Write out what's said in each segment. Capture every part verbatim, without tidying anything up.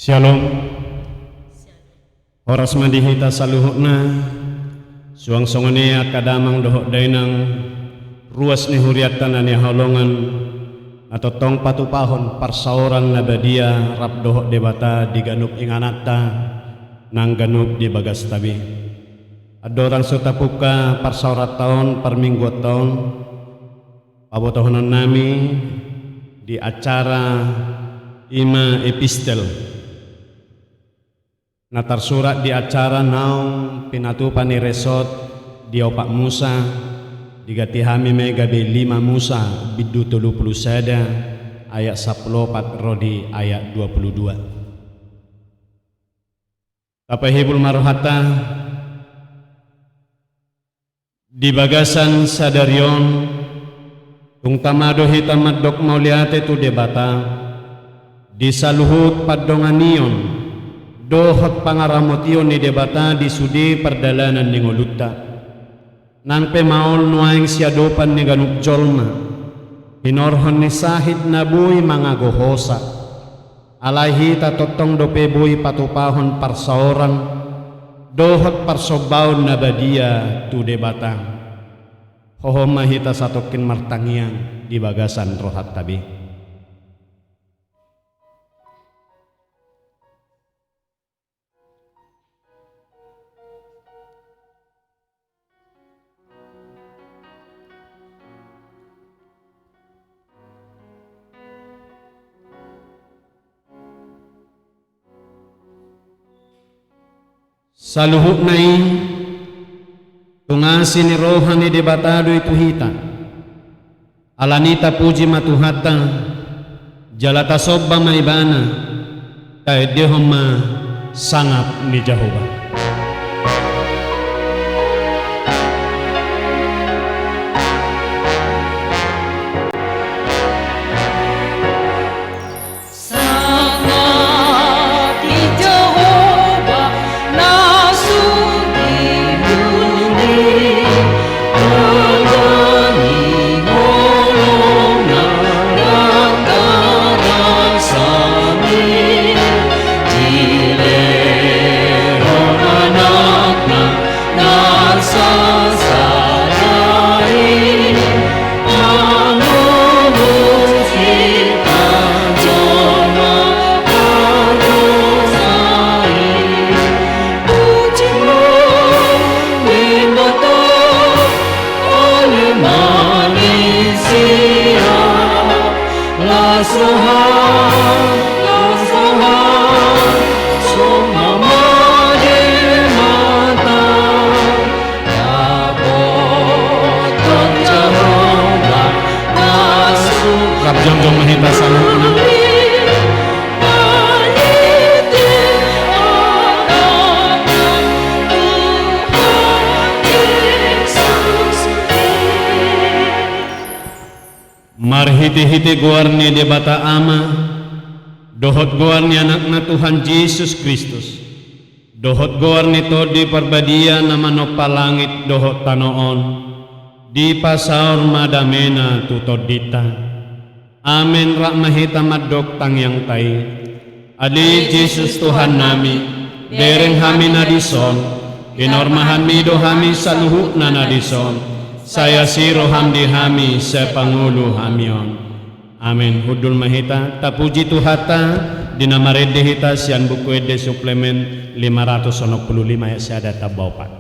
Syalom. Horas ma di hita saluhutna. Suang songon i angka damang dohot dainang, ruas ni hurianta na hinaholongan, na tongtong patupahon parsaoran na badia rap dohot Debata di ganup ingananta nang ganup di bagasta be. Andorang so tapungka parsaoranta on, parmingguanta on, pabotohonon nami di acara i ma epistel na tarsurat di acara naung pinatupa ni resort di opat Musa, diganti hami ma i gabe lima Musa, bindu tolu pulu sada, ayat sampulu opat ro di ayat dua pulu dua. Tapahibul ma rohanta. Di bagasan sadari on, tung tama do hita mandok mauliate tu Debata, di saluhut pandonganion dohot pangaramotion ni Debata di sude pardalanan ni ngolunta. Nang pe maol nuaeng siadopan ni ganup jolma, hinorhon ni sahit na boi mangago hosa. Alai hita tongtong dope boi patupahon parsaoran dohot parsombaon na badia tu Debata. Hohom ma hita satongkin martangiang di bagasan rohanta be. Saluhutna i tung asi ni roha ni Debata do i tu hita. Alani i tapuji ma Tuhanta, jala tasomba ma Ibana, taendehon ma sangap ni Jahowa. Sangap ni Jahowa na sumurung i, tonggo ni holongna rap tarasami, dilehon Anakna na sarsada i. Rap jongjong ma hita saluhutna. Marhitehite goar ni Debata Ama, dohot goar ni Anakna Tuhan Jesus Kristus, dohot goar ni Tondi Parbadia na manompa langit dohot tano on, dipasaor ma damena tu tondinta. Amen. Rap ma hita mandok tangiangta i. Ale Jesus Tuhannami, bereng hami na dison, hinormahanmi do hami saluhutna na dison, sai asi roham di hami, sai pangolu hami on. Amen. Hundul ma hita, tapuji Tuhanta, di na marende hita sian Buku Ende suplemen lima ratus onom pulu lima ayat sada tamba opat.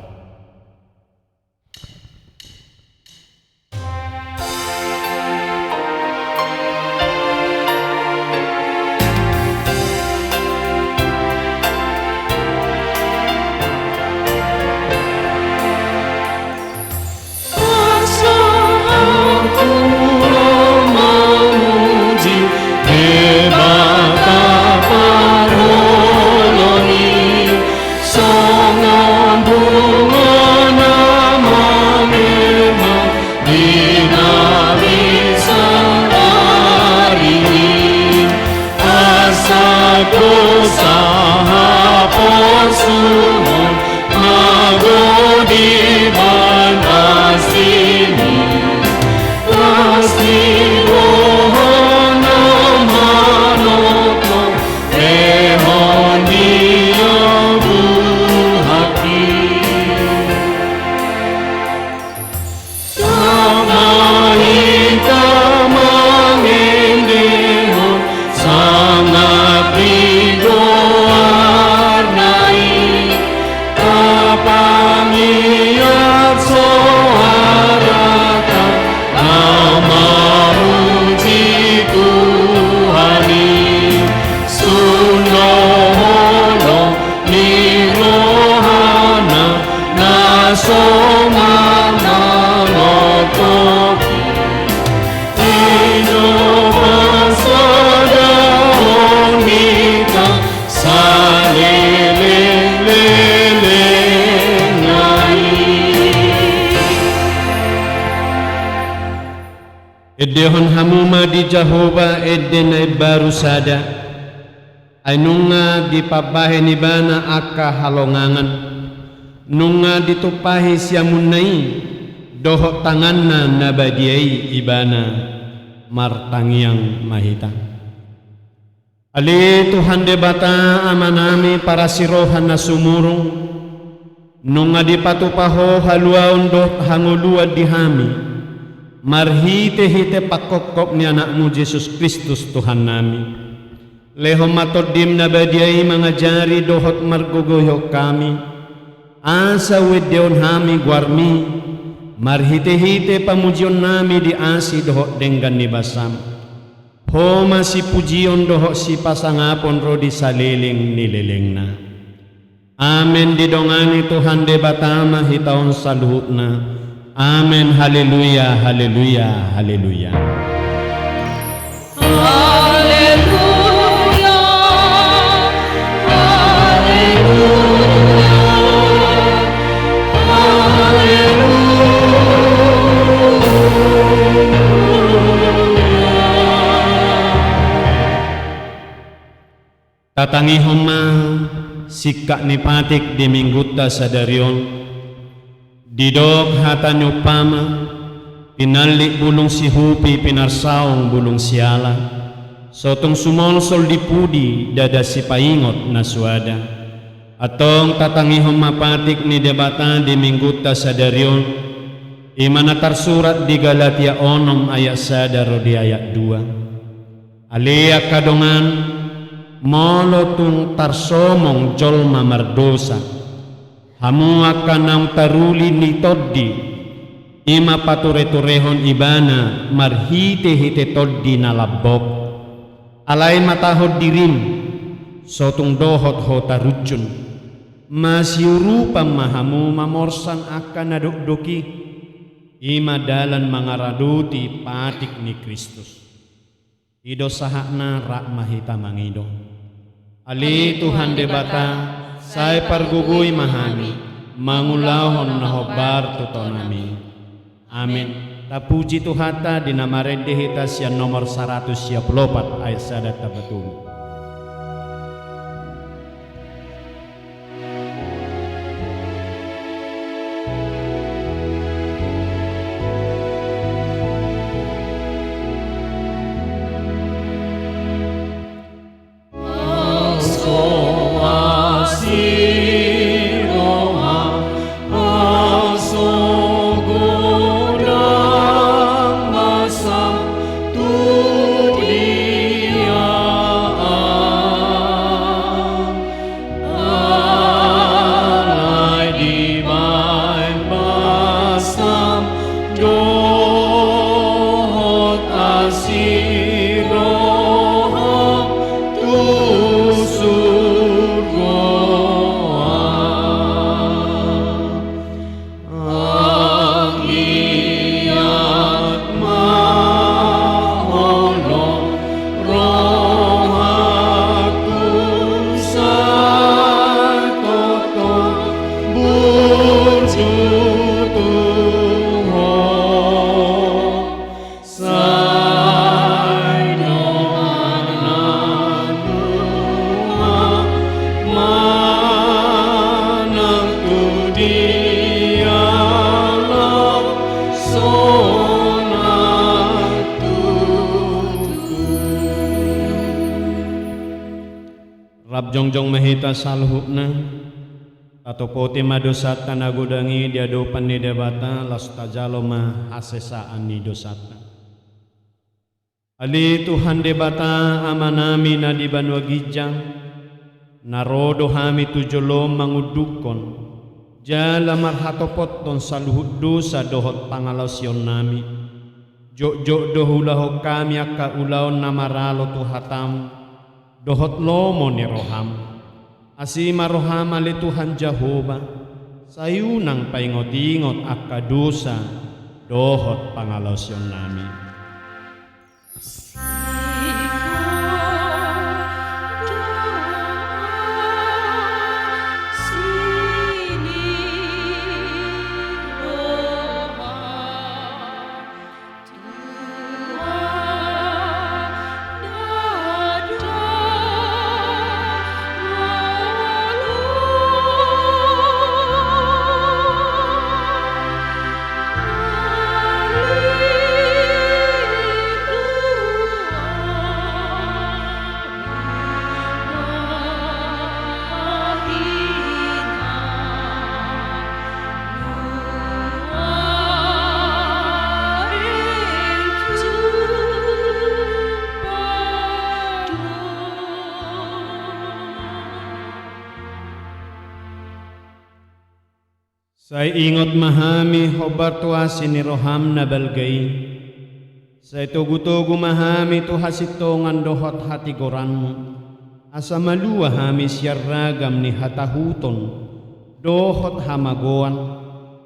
Endehon hamu ma di Jahowa ende na imbaru sada, ai nunga dipambahen ibana angka halongangan, nunga ditumpahi siamunna i dohot tanganna na badia i ibana. Martangiang ma hita. Ale Tuhan Debata Amanami parasiroha na sumurung, nunga dipatupa Ho haluaon dohot hangoluan di hami, marhitehite pangkophop ni Anakmu Jesus Kristus Tuhannami. Lehon ma Tondim na badia i mangajari dohot margogoihon hami, asa uendehon hami goarMi, marhitehite pamujionnami di asi dohot denggan ni basam. Ho ma sipujion dohot sipasangapon ro di saleleng ni lelengna. Amen. Didongani Tuhan Debata ma hita on saluhutna. Amen. Haleluya, haleluya, haleluya. Haleluya, haleluya, haleluya. Tatangihon ma singkat ni patik di Minggunta sadari on. Didok hata ni umpama, pinallik bulung sihupi, pinarsaung bulung siala, so tung sumolsol di pudi ndada sipaingot na suada. Antong tatangihon ma patik ni Debata di Minggunta sadari on, i ma na tarsurat di Galatia onom ayat sada ro di ayat dua. Ale angka dongan, molo tung tarsomong jolma mardosa, hamu angka naung taruli ni tondi, i ma patureturehon ibana marhitehite tondi na lambok. Alai matahon dirim, so tung dohot ho tarunjun, masiurupan ma hamu mamorsan angka na dokdok i, i ma dalan mangaradoti patik ni Kristus. I do sahatna, rap ma hita mangido. Ale Tuhan Debata, sai pargogoi ma hami mangulahon na hombar tu tonami. Amen. Tapuji Tuhanta di na marende hita sian nomor saratus sia pulu opat ayat sada tamba tolu. Alai dibaen basam dohot asi roham tu surgo an. Anggiat ma holong rohangku sai tongtong burju tu Ho. Sai dongan na tua manang tu dia langsona tutu. Rap jongjong ma hita saluhutna. Tatopoti ma dosanta na godang i di adopan ni Debata, laos tajalo ma hasesaan ni dosanta. Ale Tuhan Debata Amanami na di banua ginjang, na ro do hami tu jolom mangundukhon jala marhatopothon saluhut dosa dohot pangalaosionnami. Jotjot do huulahon hami angka ulaon na maralo tu hataM dohot lomo ni rohaM. Asi ma rohaM ale Tuhan Jahowa, sai unang paingotingot angka dosa dohot pangalaosionnami. Sai ingot ma hami hombar tu asi ni roham na balga i. Sai togutogu ma hami tu hasintongan dohot hatigoranmu, asa malua hami sian ragam ni hatahuton dohot hamagoan,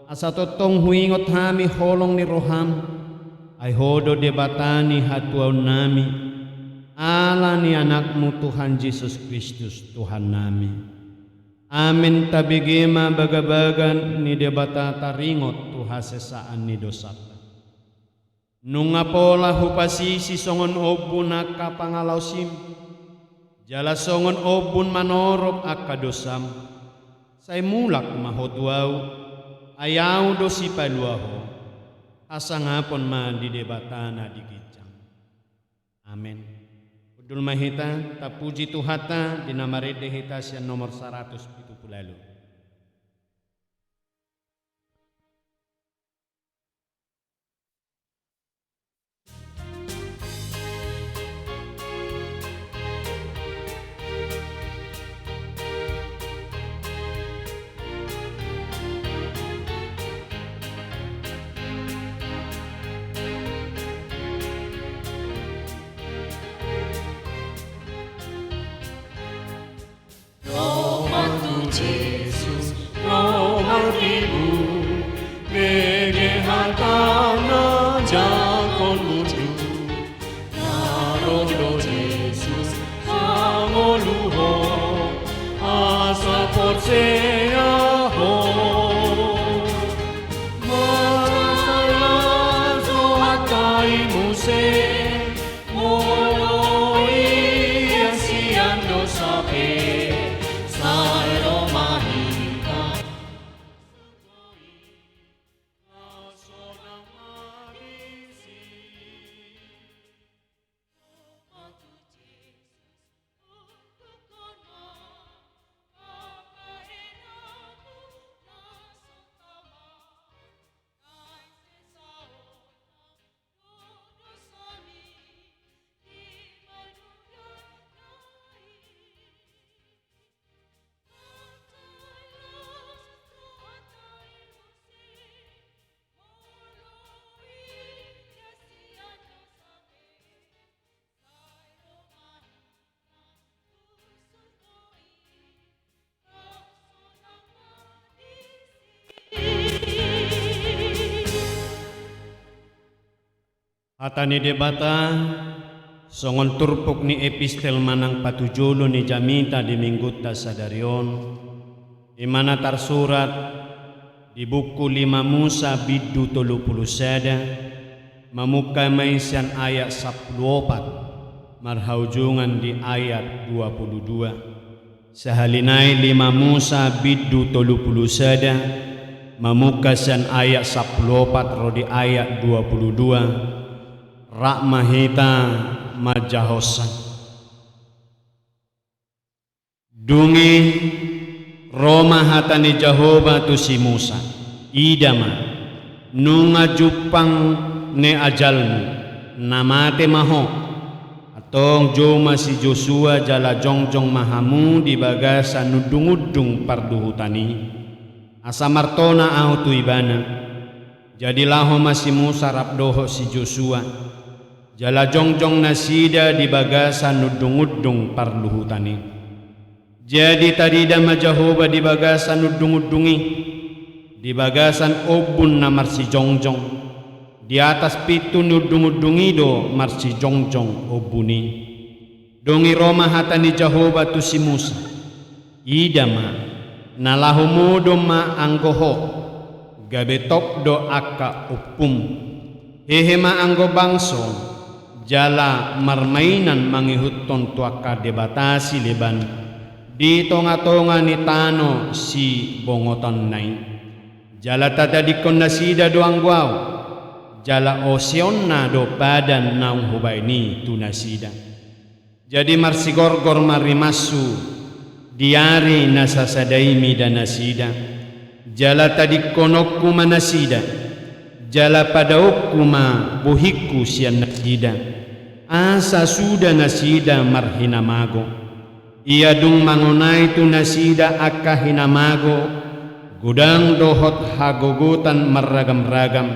asa tongtong huingot hami holong ni roham, ai ho do Debata ni hatuaonnami, ala ni Anakmu Tuhan Jesus Kristus Tuhannami. Amen. Tabege ma bagabaga ni Debata taringot tu hasesaan ni dosanta. Nunga pola hupasisi songon ombun angka pangalaosim, jala songon ombun manorop angka dosam. Sai mulak ma ho tu Ahu, ai Ahu do Sipalua ho. Hasangapon ma di Debata na di ginjang. Amen. Hundul ma hita, tapuji Tuhanta di na marende hita sian nomor saratus pitu pulu ualu. Ro ma tu Jesus, ro ma tibu, bege hatana jangkon mundu. Na ro do Jesus mangolu ho, asa porsea ho. Marsalas do hata i muse, molo ia sian dosa pe, sai ro ma hita. Hata ni Debata, songon turpuk ni epistel manang patujolo ni jamita di minggunta sadari on, i ma na tarsurat di buku lima Musa bindu tolu pulu sada, mamungka ma i sian ayat sampulu opat, marhaujungan di ayat dua pulu dua. Sahali nai lima Musa bindu tolu pulu sada, mamungka sian ayat sampulu opat ro di ayat dua pulu dua, rap ma hita manjahonsa. Dung i ro ma hata ni Jahowa tu si Musa, ida ma, nunga jumpang ne ajalmu, na mate ma ho. Antong jou ma si Josua jala jongjong ma hamu di bagasan undungundung parluhutan i, asa martona ahu tu ibana. Jadi laho ma si Musa rap dohot si Josua, jala jongjong nasida di bagasan undungundung parluhutan i. Jadi tarida ma Jahowa di bagasan undungundung i, di bagasan ombun na marsijongjong, di atas pintu ni undungundung i do marsijongjong ombun i. Dung i ro ma hata ni Jahowa tu si Musa, ida ma, na laho modom ma anggo ho, gabe tok do angka ompum. Hehe ma anggo bangso, jala marmainan mangihuthon tu angka debata sileban di tongatonga ni tano sibongotonna i. Jala tatadingkon nasida do anggo ahu, jala oseonna do padan naung hubahen i tu nasida. Jadi marsigorgor ma rimashu di ari na sasada i mida nasida, jala tadingkononku ma nasida, jala padaonku ma bohingku sian nasida, asa suda nasida marhinamago. Ia dung mangonai tu nasida angka hinamago, Godang dohot hagogotan marragam-ragam,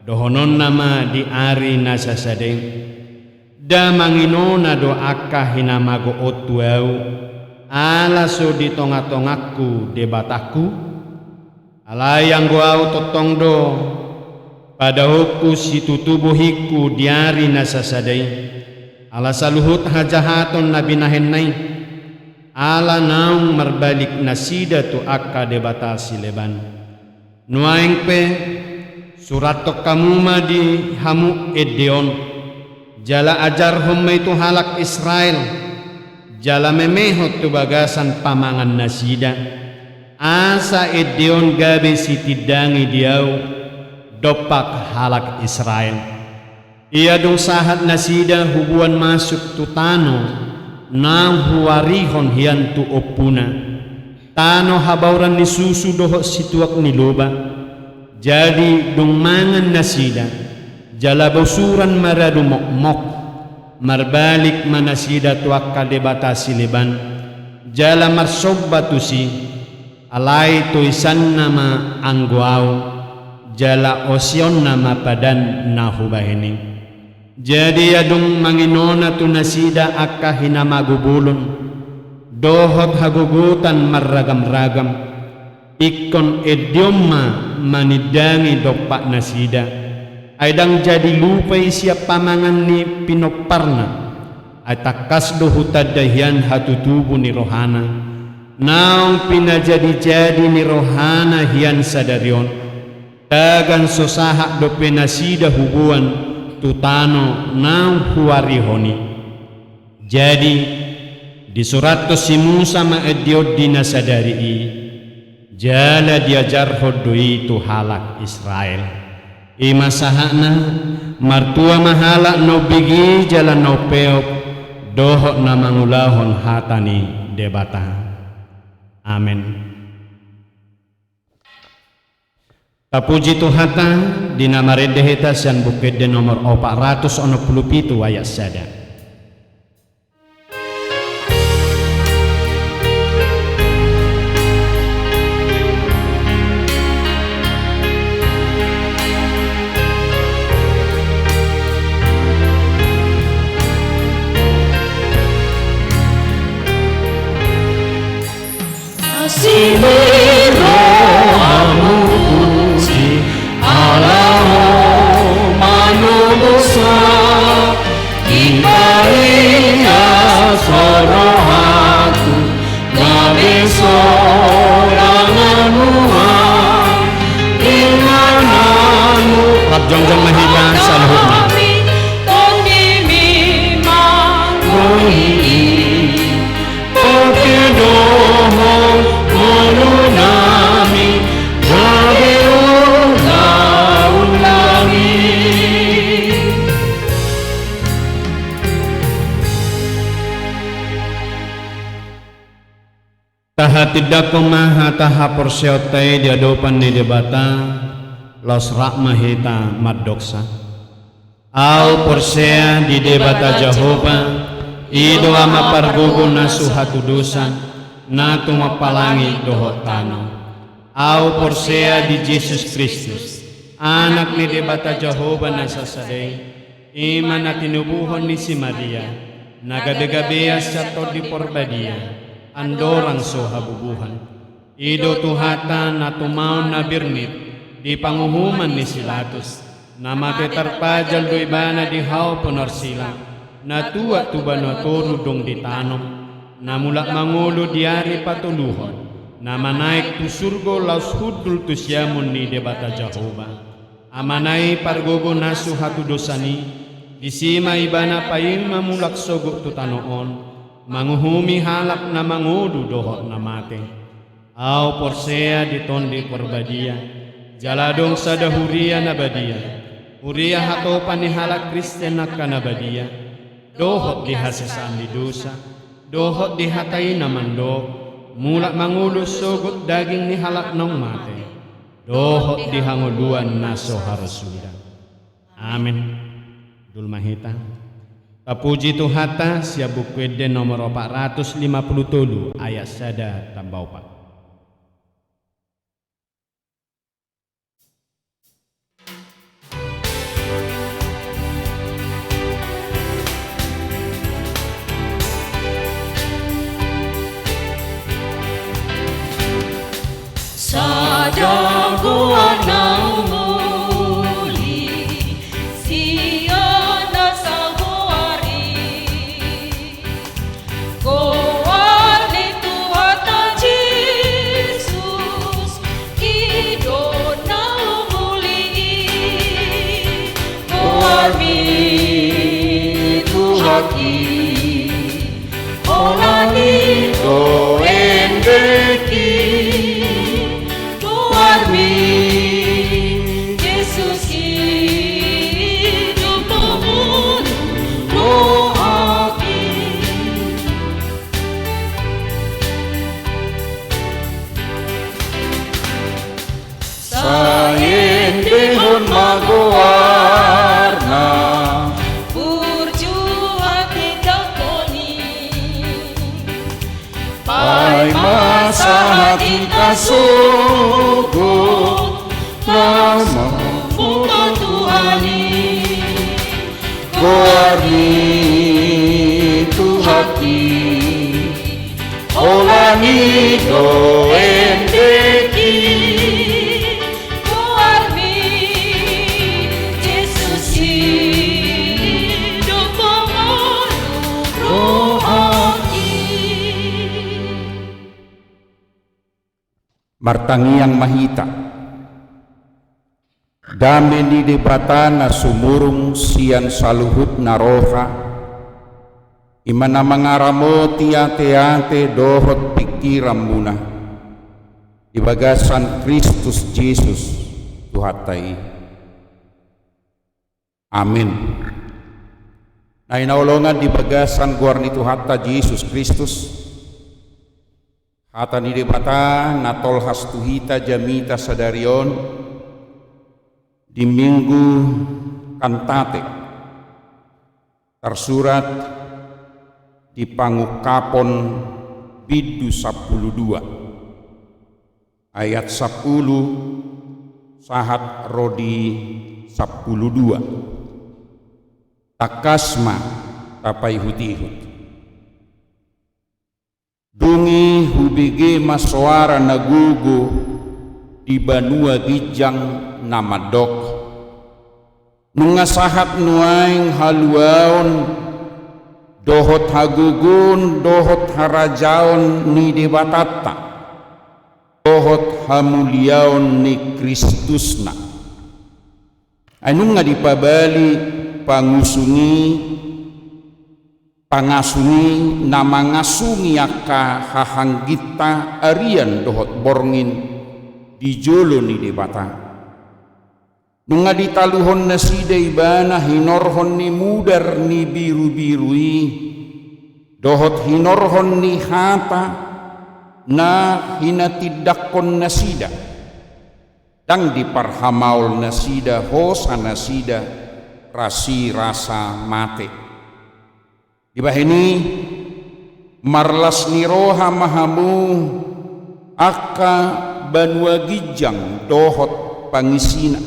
dohononna ma di ari na sasada i. Nda manginona do angka hinamago on tu ahu, ala so di tonga-tongangku Debatangku? Alai anggo ahu tongtong do padahonku situtu bohingku di ari na sasada i, ala saluhut hajahaton na binahenna i, ala naung marbalik nasida tu angka debata sileban. Nuaeng pe, surathon hamu ma di hamu ende on, jala ajarhon ma i tu halak Israel, jala memehon tu bagasan pamangan nasida, asa ende on gabe sitindangi di ahu dompak halak Israel. Ia dung sahat nasida huboan masuk tu tano naung huarihon hian tu ompuna, tano habaoran ni susu dohot situak ni loba. Jadi dung mangan nasida, jala bosuran maradu mokmok, marbalik ma nasida tu angka debata sileban, jala marsomba tusi. Alai toisanna ma anggo ahu, jala osionna ma padan na hubahen i. Jadi adong manginona tu nasida angka hinamago bolon dohot hagogotan marragam-ragam, ingkon ende on ma manindangi dompak nasida. Ai ndang jadi lupa i sian pamangan ni pinomparna. Ai tangkas do hutanda hian hatutubu ni rohana, naung pinajadi-jadi ni rohana hian sadari on. Tagan so sahat dope nasida huboan tu tano naung huarihon i. Jadi, disurathon si Musa ma ende on di na sadari i, jala diajarhon do i tu halak Israel. I ma sahatna, martua ma halak na umbege jala na umpeop, dohot na mangulahon hata ni Debata. Amen. Tapuji Tuhanta, di na marende hita sian Buku Ende nomor opat ratus onom pulu pitu ayat sada. Asi ni rohamu puji, ala Ho manodosa, ipaias Ho rohangku, gabe sorangan Ho ingananmu. Rap jongjong ma hita saluhutna. Tondimi manggohi i. Pake do Ho ngolunami, gabe ulaulami. Tahatindangkon ma hata haporseaonta i di adopan ni Debata, laos rap ma hita mandoksa. Ahu porsea di Debata Jahowa, i do Ama pargogo na so hatudosan, na tumompa langit dohot tano. Ahu porsea di Jesus Kristus, Anak ni Debata Jahowa na sasada i, i ma na tinubuhon ni si Maria, na gabegabean sian Tondi Porbadia, andorang so habubuhan. I do Tuhanta na tumaon na birnit di panguhuman ni si Latus, na mate tarpajal do ibana di hau ponarsila, na tuat tu banua toru dung ditanom, na mulak mangolu di ari patoluhon, na manaek tu surgo laos hundul tu siamun ni Debata Jahowa. Amana i pargogo na so hatudosan i, disi ma ibana paima mulak sogot tu tano on, manguhumi halak na mangolu dohot na mate. Ahu porsea di Tondi Porbadia, jala adong sada huria na badia, huria hatopan ni halak Kristen angka na badia, dohot di hasesaan ni dosa, dohot di hata i na mandok, mulak mangolu sogot daging ni halak naung mate, dohot di hangoluan na so harosudan. Amen. Dul ma hita. Tapuji Tuhanta, sian Buku Ende nomor opat ratus lima pulu tolu ayat sada tamba opat. Goarmi Tuhanki, holan i do endengki. Goarmi Jesus i do pangolu rohangki. Sai endehon ma goarna. Burju hatindangkon i. Paima sahat hita sogot, laos mamungka Tuhan i. Goarmi Tuhanki, holan i do endengki. Goarmi Jesus i do pangolu rohangki. Martangiang ma hita. Dame ni Debata na sumurung sian saluhutna roha, i ma na mangaramoti ateate dohot pingkiranmuna di bagasan Kristus Jesus Tuhanta i. Amin. Na hinaholongan di bagasan goar ni Tuhanta Jesus Kristus, hata ni Debata na tolhas tu hita jamita sadari on di Minggu Kantate, tarsurat di Pangungkapon bindu sampulu dua, ayat sampulu sahat ro di sampulu dua. Tangkas ma tapaihutihut. Dung i hubege ma soara na gogo di banua ginjang na mandok: Nunga sahat nuaeng haluaon dohot hagogoon dohot harajaon ni Debatanta, dohot hamuliaon ni Kristusna. Ai nunga dipabali pangusung i, pangasung i na mangasungi angka hahangginta arian dohot borngin di jolo ni Debata. Nunga ditaluhon nasida ibana hinorhon ni mudar ni birubiru i, dohot hinorhon ni hata na hinatindangkon nasida. Ndang diparhamaol nasida hosa nasida rasirasa mate. Dibahen i, marlas ni roha ma hamu angka banua ginjang dohot pangisina.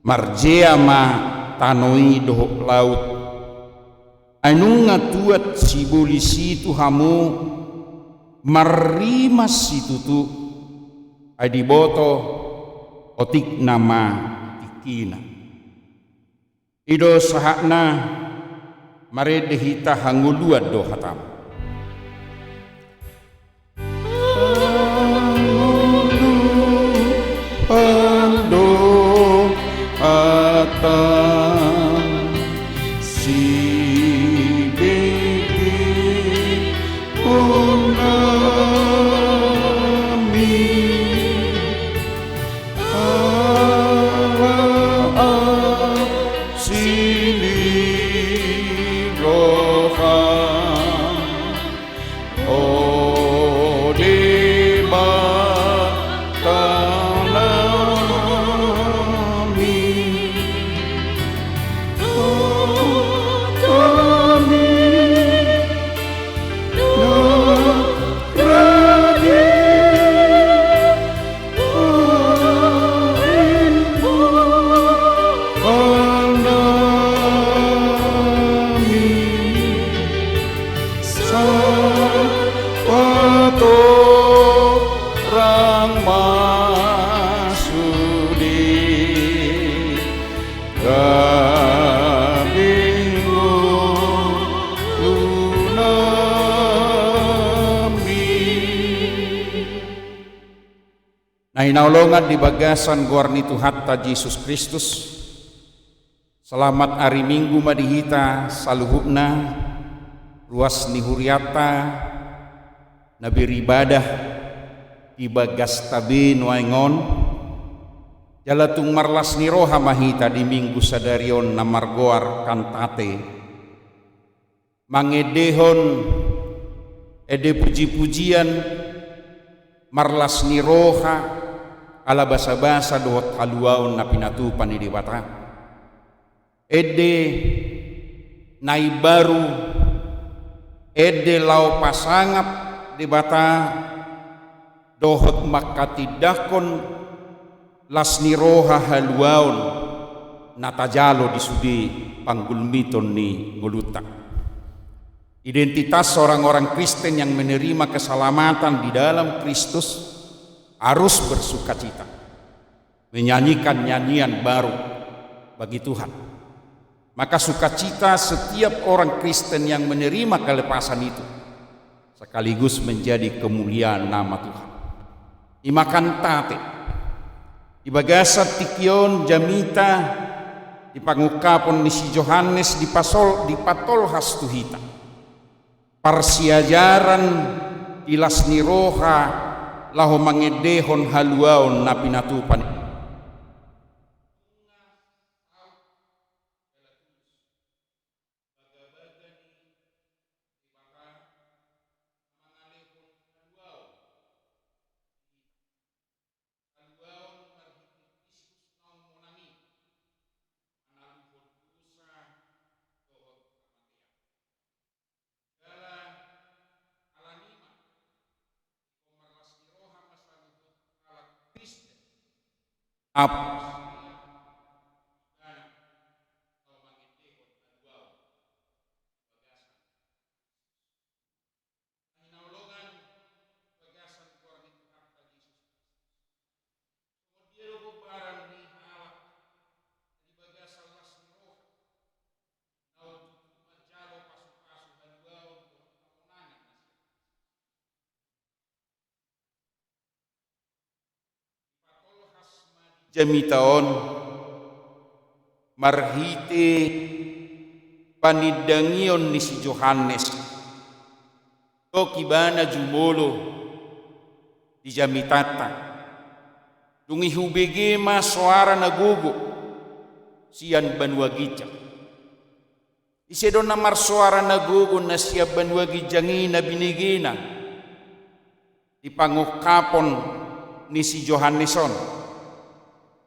Marjea ma tano i dohot laut. Ai nunga tuat sibolis i tu hamu, marrimas situtu, ai diboto otik nama tingkina. I do sahatna. Marende hita hangoluan do hataM. Hangoluan do hataM, sibege on nami. Ala asi ni rohaM, o Debata nami. O nami. Gabe ngolu nami. Na hinaholongan di bagasan goar ni Tuhanta Jesus Kristus, Selamat ari Minggu ma di hita saluhutna, ruas ni hurianta na beribadah di bagasta be nuaeng on. Jala tung marlas ni roha ma hita di Minggu sadari on na margoar Kantate, mangendehon ende pujipujian, marlas ni roha, ala basabasa dohot haluaon na pinatupa ni Debata. Ende na imbaru, ende laho pasangap Debata, dohot manghatindanghon las ni roha haluaon na tajalo di sude panggulmiton ni ngolunta. Identitas orang-orang Kristen yang menerima keselamatan di dalam Kristus harus bersukacita, menyanyikan nyanyian baru bagi Tuhan. Maka sukacita setiap orang Kristen yang menerima kelepasan itu sekaligus menjadi kemuliaan nama Tuhan. I ma Kantate. Di bagasan tingki on jamita di pangungkapon ni si Johannes dipasol, dipatolhas tu hita parsiajaran di las ni roha laho mangendehon haluaon na pinatupa ni Ap- Jamita on marhite panindangion ni si Johannes. Tok ibana jumolo di jamitanta. Dung i hubege ma soara na gogo sian banua ginjang. Ise do na marsoara na gogo na sian banua ginjang i na binegena di pangungkapon ni si Johannes on?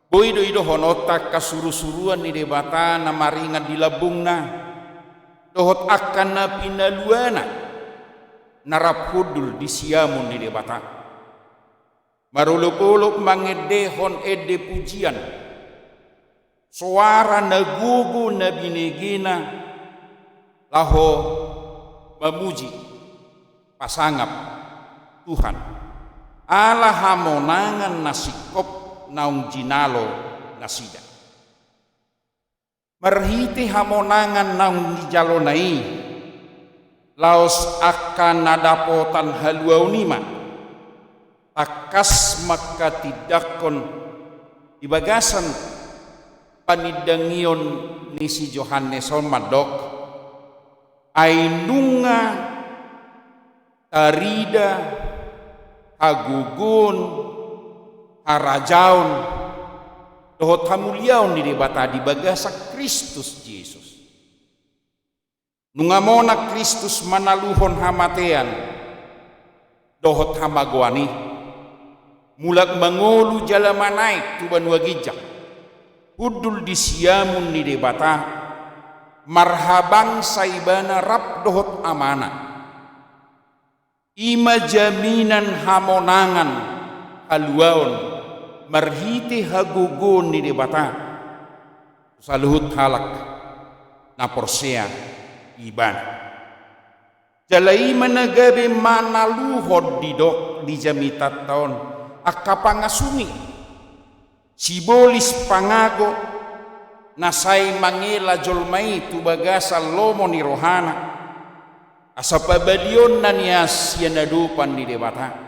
Boi do idohononta angka surusuruan ni Debata na maringan di lambungna, dohot angka na pinaluana na rap hundul di siamun ni Debata. Marolopolop mangendehon ende pujian, soara na gogo na binegena laho mamuji, pasangap Tuhan, ala hamonangan na singkop naung jinalo nasida. Marhite hamonangan naung nijalona i, laos angka na dapotan haluaon i ma tangkas manghatindanghon di bagasan panindangion ni si Johannes on mandok, ai nunga tarida hagogoon, harajaon, dohot hamuliaon ni Debata di bagasan Kristus Jesus. Nunga monang Kristus manaluhon hamatean dohot hamagoan i, mulak mangolu jala manaek tu banua ginjang, hundul di siamun ni Debata, marhabangsa ibana rap dohot Amana. I ma jaminan hamonangan haluaon marhite hagogoon ni Debata tu saluhut halak na porsea ibana. Jala i ma na gabe manaluhon didok di jamitanta on angka pangasung i, sibolis pangago na sai mangela jolma i tu bagasan lomo ni rohana, asa pabalionna nian sian adopan ni Debata.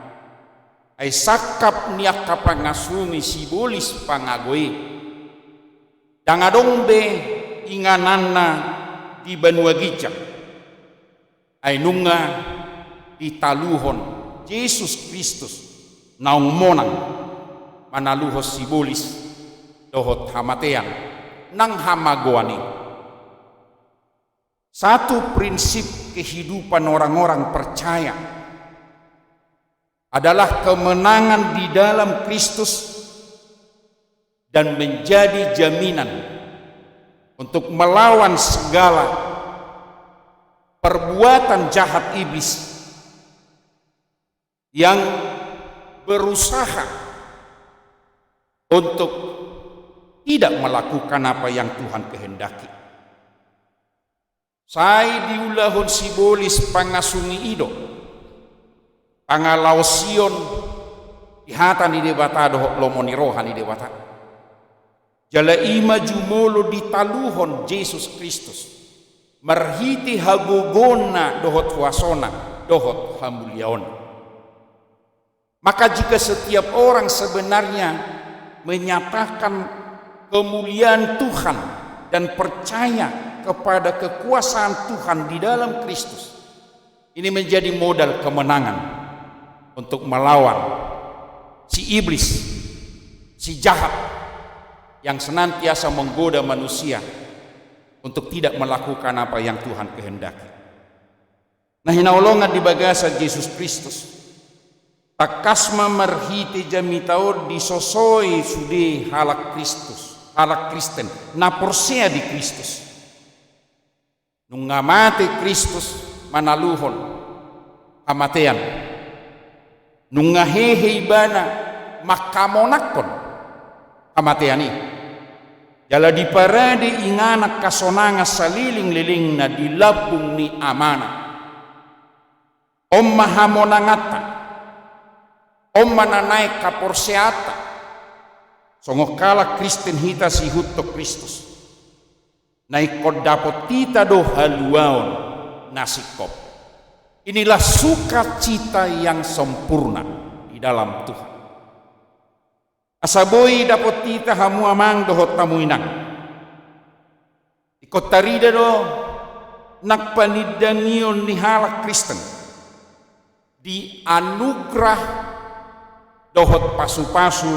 Ai sangkap ni angka pangasung i sibolis pangago i, ndang adong be ingananna di banua ginjang. Ai nunga ditaluhon Jesus Kristus naung monang manaluhon sibolis dohot hamatean nang hamagoan i. Satu prinsip kehidupan orang-orang percaya adalah kemenangan di dalam Kristus dan menjadi jaminan untuk melawan segala perbuatan jahat iblis yang berusaha untuk tidak melakukan apa yang Tuhan kehendaki. Sai diulahon sibolis pangasungi i do pangalaosion di hata ni Debata dohot lomo ni roha ni Debata. Jala i ma jumolo ditaluhon Jesus Kristus marhite hagogonna dohot huasona dohot hamuliaonna. Maka jika setiap orang sebenarnya menyatakan kemuliaan Tuhan dan percaya kepada kekuasaan Tuhan di dalam Kristus, ini menjadi modal kemenangan untuk melawan si iblis, si jahat yang senantiasa menggoda manusia untuk tidak melakukan apa yang Tuhan kehendaki. Na hinaholongan di bagasan Jesus Kristus, tangkas ma marhite jamita on disosoi sude halak Kristus, halak Kristen na porsea di Kristus. Nunga mate Kristus manaluhon hamatean, nunga hehe Ibana manghamonanghon hamatean i. Jala diparade inganan hasonangan saleleng-lelengna di lambung ni Amana. On ma hamonanganta, on ma na naeng haporseaanta songon halak Kristen hita sihuthon Kristus. Na ingkon dapot hita do haluaon na singkop. Inilah sukacita yang sempurna di dalam Tuhan. Asa boi dapot hita hamu amang dohot hamu inang. Ingkon tarida do nang panindangion ni halak Kristen di anugrah dohot pasupasu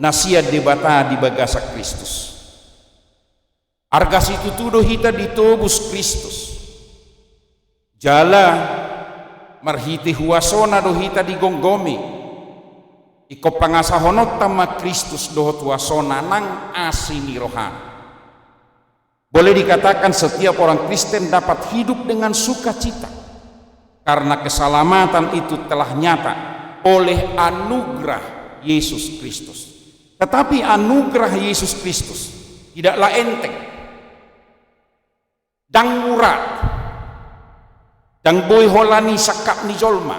na sian Debata di bagasan Kristus. Arga situtu do hita ditobus Kristus. Jala marhite huasona do hita digomgomi. Ingkon pangasahononta ma Kristus dohot huasona nang asi ni rohana. Boleh dikatakan setiap orang Kristen dapat hidup dengan sukacita karena keselamatan itu telah nyata oleh anugerah Yesus Kristus. Tetapi anugerah Yesus Kristus tidaklah enteng. Ndang mura, ndang boi holan i sangkap ni jolma.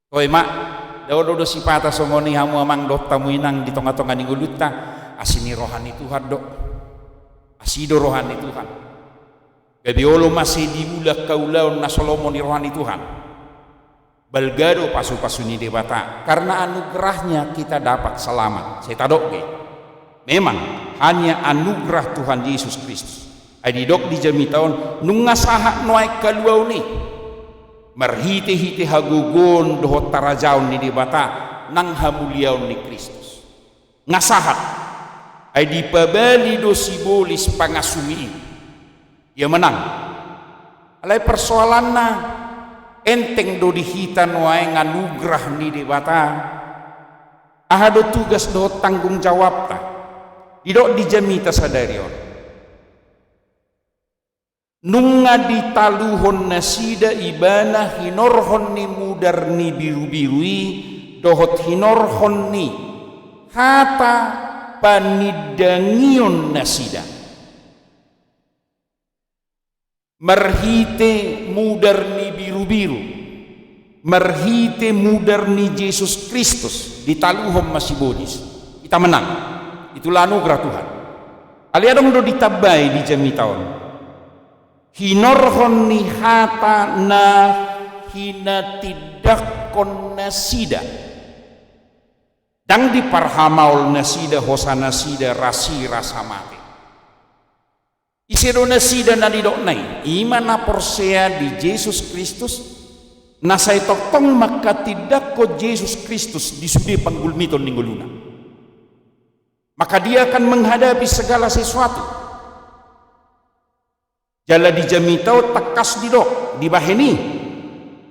Toe ma, ndang olo do sipata songon i hamu amang dohot hamu inang di tonga-tonga ni ngolunta, asi ni roha ni Tuhan do. Asi do roha ni Tuhan. Gabe olo ma sai diula angka ulaon na so lomo ni roha ni Tuhan. Balga do pasupasu ni Debata, karena anugerahnya kita dapat selamat. Sai tadok be. Memang hanya anugerah Tuhan Yesus Kristus. Ai didok di jamita on, nunga sahat nuaeng haluaon i. Marhite-hite hagogoon dohot harajaon ni Debata nang hamuliaon ni Kristus. Nga sahat. Ai dipabali do sibolis pangasumi i. Ia menang. Alai persoalanna, enteng do di hita nuaeng anugerah ni Debata? Aha do tugas dohot tanggung jawabta? Didok di jamita sadari on. Nunga ditaluhon nasida ibana hinorhon ni mudar ni birubiru i dohot hinorhon ni hata panindangion nasida. Marhite mudar ni birubiru, marhite mudar ni Jesus Kristus, ditaluhon ma sibolis. Hita menang. Itulah anugerah Tuhan. Alai adong do ditambai di jamita on. Hinorhon ni hata na hinatindangkon nasida. Ndang diparhamaol nasida hosa nasida rasi rasa mate. Ise do nasida na nidokna i? I ma na porsea di Jesus Kristus, na sai tongtong mangkatindangkon Jesus Kristus di sude panggulmiton ni ngoluna. Maka dia akan menghadapi segala sesuatu. Jala di jamita on tangkas didok, dibahen i,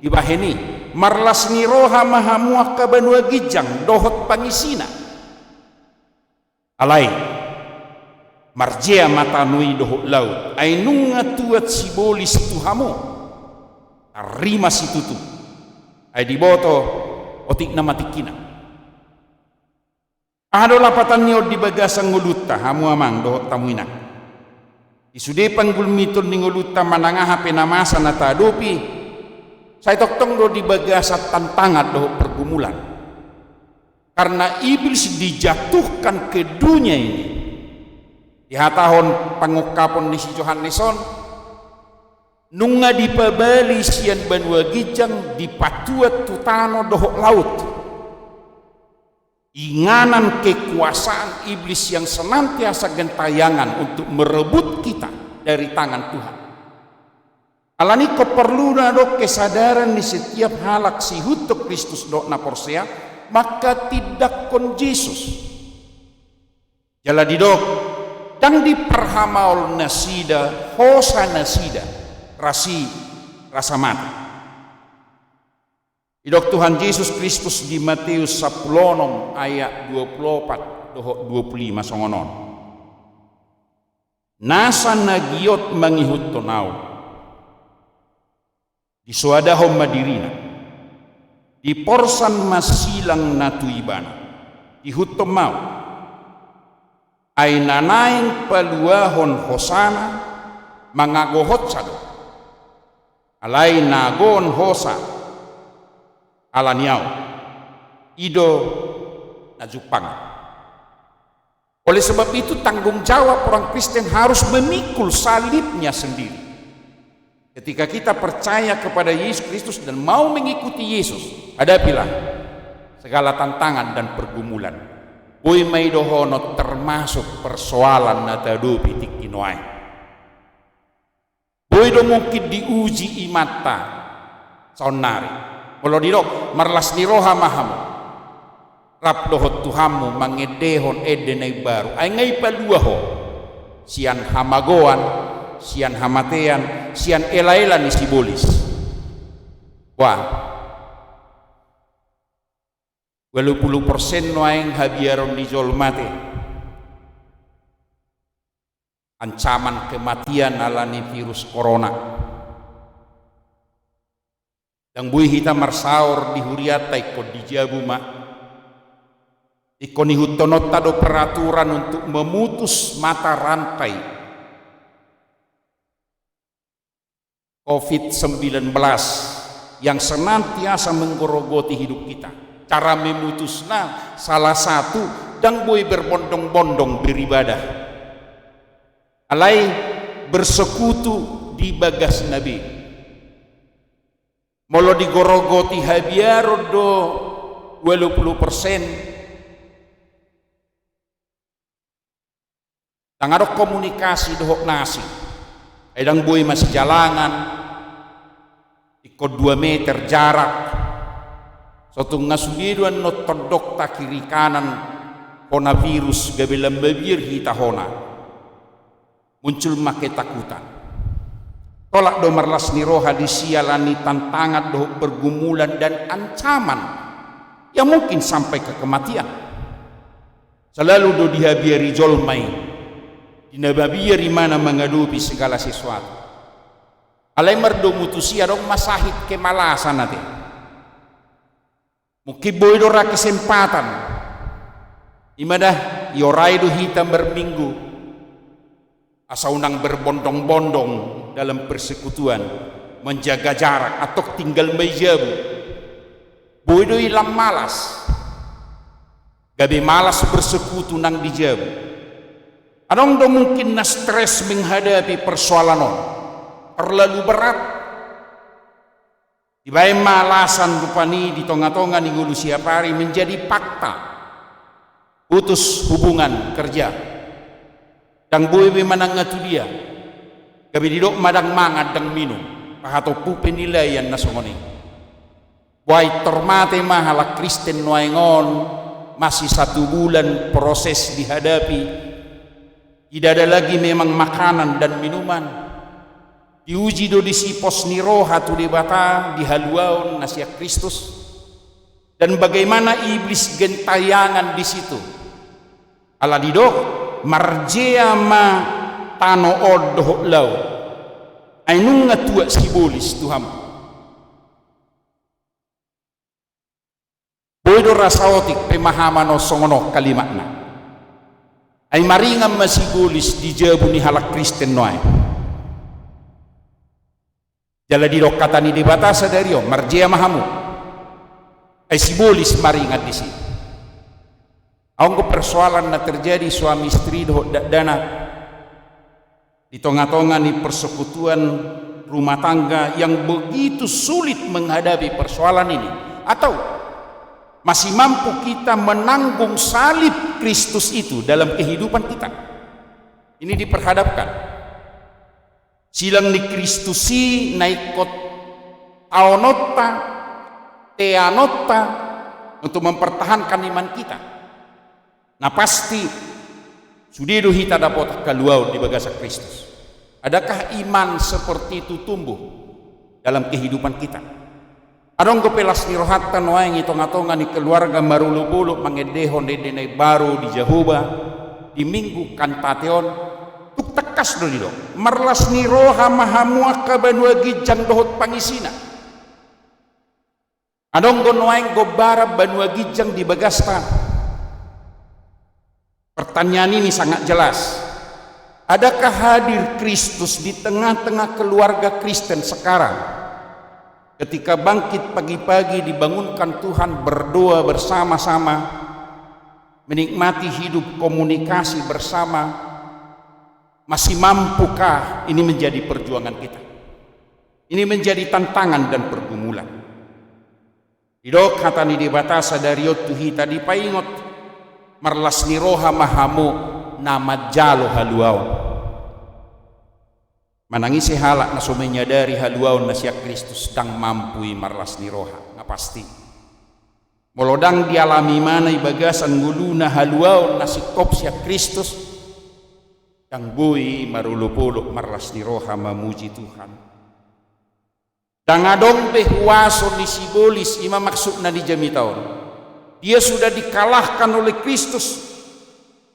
dibahen i, marlas ni roha ma hamu angka banua ginjang dohot pangisina. Alai, marjea ma tano i dohot laut, ai nunga tuat sibolis tu hamu. Tarrima situtu, ai diboto otik na matingkina. Aha do lapatan ni on di bagasan ngolunta, hamu amang dohot hamu inang? Di sude panggulmiton ni ngolunta manang aha pe na masa na taadopi, sai tongtong do di bagasan tantangan dohot pergumulan. Karena Iblis dijatuhkan ke dunia ini. Dihatahon pangungkapon ni si Johannes on, nunga dipabali sian banua ginjang, dipatuat tu tano dohot laut. Inganan kekuasaan iblis yang senantiasa gentayangan untuk merebut kita dari tangan Tuhan. Alani i ingkon porlu na adong kesadaran ni setiap halak siihuthon Kristus dohot na porsea, mangkatindangkon Jesus. Jala didok, ndang diparhamaol nasida hosa nasida rasi rasa mate. Didok Tuhan Jesus Kristus di Mateus sampulu onom ayat dua pulu opat dohot dua pulu lima songon on. Nasa na giot mangihuthon Ahu, disoadahon ma dirina, diporsan ma silang na tu ibana, diihuthon ma Ahu. Ai na naeng paluahon hosana mangagohonsa do. Alai na agoon hosa ala ni Ahu, i do na jumpang. Oleh sebab itu, tanggung jawab orang Kristen harus memikul salibnya sendiri. Ketika kita percaya kepada Yesus Kristus dan mau mengikuti Yesus, hadapilah segala tantangan dan pergumulan. Boi ma i dohonon termasuk persoalan na taadopi tingki nuaeng. Boi do mungkin diuji imanta saonnari. Molo didok, marlas ni roha ma hamu, rap dohot Tuhanmu mangendehon ende na imbaru, ai nga ipalua ho sian hamagoan, sian hamatean, sian elaela ni sibolis. Wah, ualu pulu persen nuaeng habiaron ni jolma te ancaman kematian ala ni virus corona. Ndang boi hita marsaor di hurianta, ingkon di jabu ma. Ingkon ihuthononta do peraturan untuk memutus mata rantai covid sembilan belas yang senantiasa menggorogoti hidup kita. Cara memutusna salah satu, ndang boi berbondong-bondong beribadah. Alai bersekutu di bagasna be. Molo digorogoti habiaron do ualu pulu persen, ndang adong komunikasi dohot na asing. Ai ndang boi masijalangan, ingkon dua meter jarak. So tung nga sude do annon tondongta kiri kanan hona virus gabe lam mabiar hita hona. Muncul ma ketakutan. Tolak do marlas ni roha disi ala ni tantangan dohot pergumulan dan ancaman yang mungkin sampai ke kematian. Selalu do dihabiari jolma i, di na mabiar imana mangadopi segala sesuatu. Alai mardomu tusi adong ma sahit kemalasan ate. Mungkin boi do ra kesempatan. Ima da, iorai do hita marminggu. Asa unang berbondong-bondong dalam persekutuan, menjaga jarak, atau tinggal ma i jabu. Boi do i lam malas. Gabe malas bersekutu nang di jabu. Adong do mungkin na stres menghadapi persoalan on. Terlalu berat. Dibaen ma alasan rupani di tonga-tonga ni ngolu siapari menjadi fakta. putus hubungan kerja. Ndang boi be manang na tu dia. Gabe didok ma ndang mangan, ndang minum. Pahatompu penilaian na songon i. Boha, pintor mate ma halak Kristen nuaeng on, masih satu bulan proses dihadapi. Tidak ada lagi memang makanan dan minuman. Diuji do disi pos ni roha tu Debata di haluaon na sian Kristus. Dan bagaimana iblis gentayangan di situ. Ala didok, marjea ma tano on dohot laut. Ai nunga tuat sibolis, Tuhanku. Boi do rasa otik pemahaman on songon on kalimatna. Ai maringan ma sibolis di jabu ni halak Kristen nuaeng. Jala didok hata ni Debata sadari on, marjea ma hamu. Ai sibolis maringan disi. Adong do persoalan na terjadi suami istri dohot dakdanak di tonga-tonga ni persekutuan rumah tangga yang begitu sulit menghadapi persoalan ini. Atau masih mampu kita menanggung salib Kristus itu dalam kehidupan kita? Ini diperhadapkan. Silang ni Kristus i na ingkon taononta, teanonta untuk mempertahankan iman kita. Na pasti, sude do hita dapotan haluaon di bagasan Kristus. Adakah iman seperti itu tumbuh dalam kehidupan kita? Adong dope las ni rohanta nuaeng i tonga-tonga ni keluarga marolop-olop mangendehon ende na imbaru di Jahowa di Minggu Kantate on? Tung tangkas do didok, marlas ni roha ma hamu angka banua ginjang dohot pangisina. Adong do nuaeng gombaran banua ginjang di bagasta. Pertanyaan ini sangat jelas. Adakah hadir Kristus di tengah-tengah keluarga Kristen sekarang? Ketika bangkit pagi-pagi, dibangunkan Tuhan, berdoa bersama-sama, menikmati hidup komunikasi bersama, masih mampukah ini menjadi perjuangan kita? Ini menjadi tantangan dan pergumulan. Didok hata ni Debata sadari on tu hita, dipaingot, marlas ni roha ma hamu na manjalo haluaon. Manang ise halak na so menyadari haluaon na sian Kristus, ndang mampu i marlas ni roha, na pasti. Molo ndang dialami ibana i bagasan ngoluna haluaon na singkop sian Kristus, ndang boi i marolop-olop marlas ni roha mamuji Tuhan. Ndang adong be huaso ni sibolis, i ma maksudna di jamita on. Dia sudah dikalahkan oleh Kristus.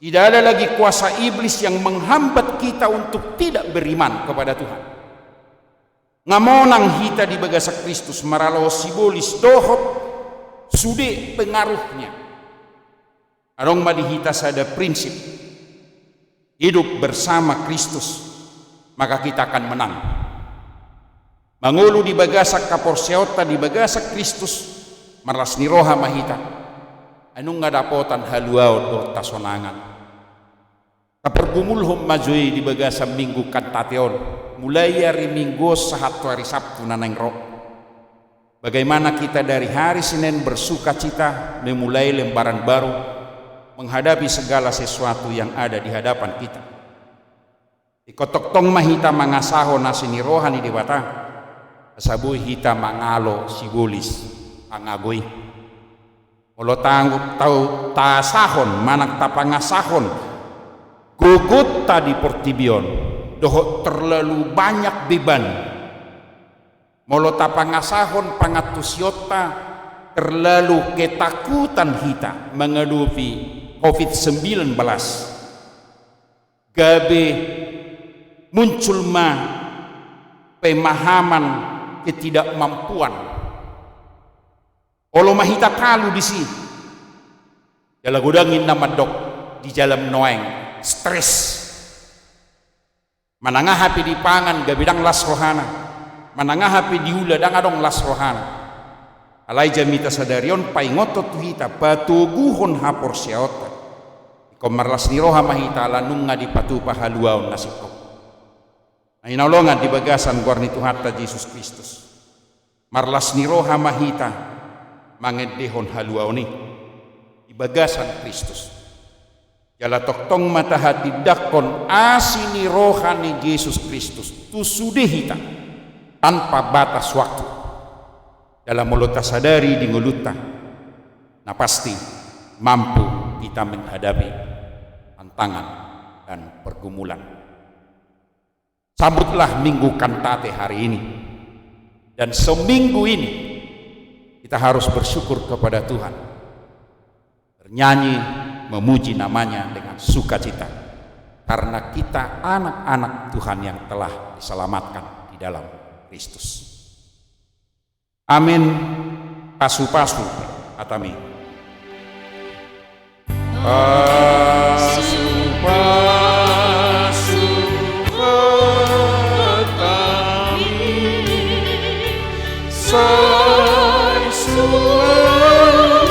Tidak ada lagi kuasa iblis yang menghambat kita untuk tidak beriman kepada Tuhan. Nga monang hita di bagasan Kristus marhalado sibolis dohot sude pengaruhnya. Adong ma di hita sada prinsip, hidup bersama Kristus, maka kita akan menang. Mangolu di bagasan haporseaonta di bagasan Kristus, marlas ni roha ma hita. Ai nunga dapotan haluaon dohot hasonangan. Tapargumulhon ma jo i di bagasan Minggu Kantate on, mulai ari Minggu on sahat tu ari Sabtu na naeng ro. Bagaimana kita dari hari Senin bersukacita memulai lembaran baru, menghadapi segala sesuatu yang ada di hadapan kita. Ingkon tongtong ma hita mangasahon asi ni roha ni Debata, asa boi hita mangalo sibolis pangago i. Molo tau, tau taasahon manang tapangasahon gogonta di portibi on dohot terlalu banyak beban, molo tapangasahon pangantusionta terlalu ketakutan hita menghadapi covid sembilan belas, gabe muncul ma pemahaman ketidakmampuan. Olo ma hita talu disi. Jala godang ninna mandok di jala nuaeng, stres. Manang aha pe dipangan gabe ndang las rohana. Manang aha pe diula ndang adong las rohana. Alai jamita sadari on paingothon tu hita, patoguhon haporseaonta. Ingkon marlas ni roha ma hita ala nunga dipatupa haluaon na singkop. Na hinaholongan di bagasan goar ni Tuhanta Jesus Kristus, marlas ni roha ma hita mangendehon haluaon i di bagasan Kristus. Jala tongtong ma tahatindangkon asi ni roha ni Jesus Kristus tu sude hita tanpa batas waktu. Jala molo tasadari di ngolunta, na pasti mampu kita menghadapi tantangan dan pergumulan. Sambutlah Minggu Kantate hari ini. Dan seminggu ini kita harus bersyukur kepada Tuhan. Bernyanyi, memuji nama-Nya dengan sukacita. Karena kita anak-anak Tuhan yang telah diselamatkan di dalam Kristus. Amen. Pasu-pasu hatami. Pasu-pasu hatami, sai suang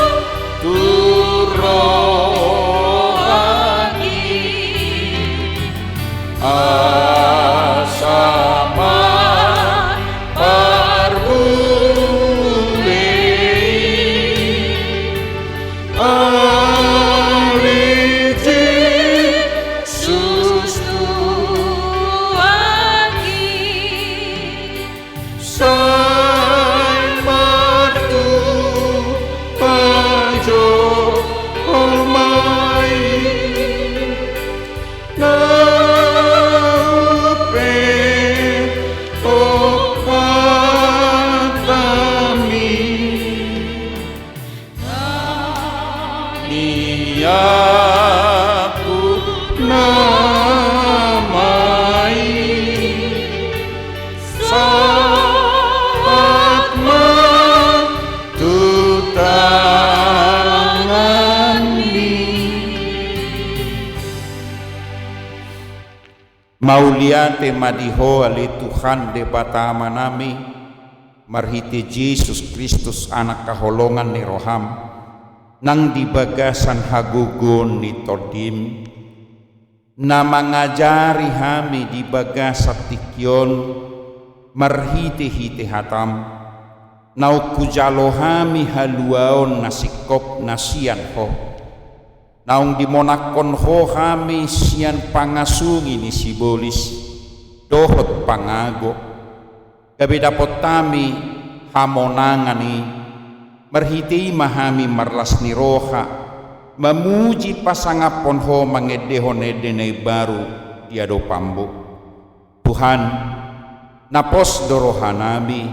tu rohangki. Asa ma parbulei ale Jesus Tuhanki. Sai martupa jolma i. Naung pe hatami na niakhon nama i. Sahat ma tu tanganmi. Mauliate ma di Ho ale Tuhan Debata Amanami, marhite Jesus Kristus Anak haholongan ni roham, nang di bagasan hagogoon ni Tondim, na mangajari hami di bagasan tingki on marhite-hite hatam, naung hujalo hami haluaon na singkop na sian Ho. Naung dimonangkon Ho hami sian pangasungi ni sibolis dohot pangago, gabe dapot hami hamonangan i. Marhite i ma hami marlas ni roha mamuji pasangaphon Ho, mangendehon ende na imbaru di adopanMu. Tuhan, na pos do rohanami,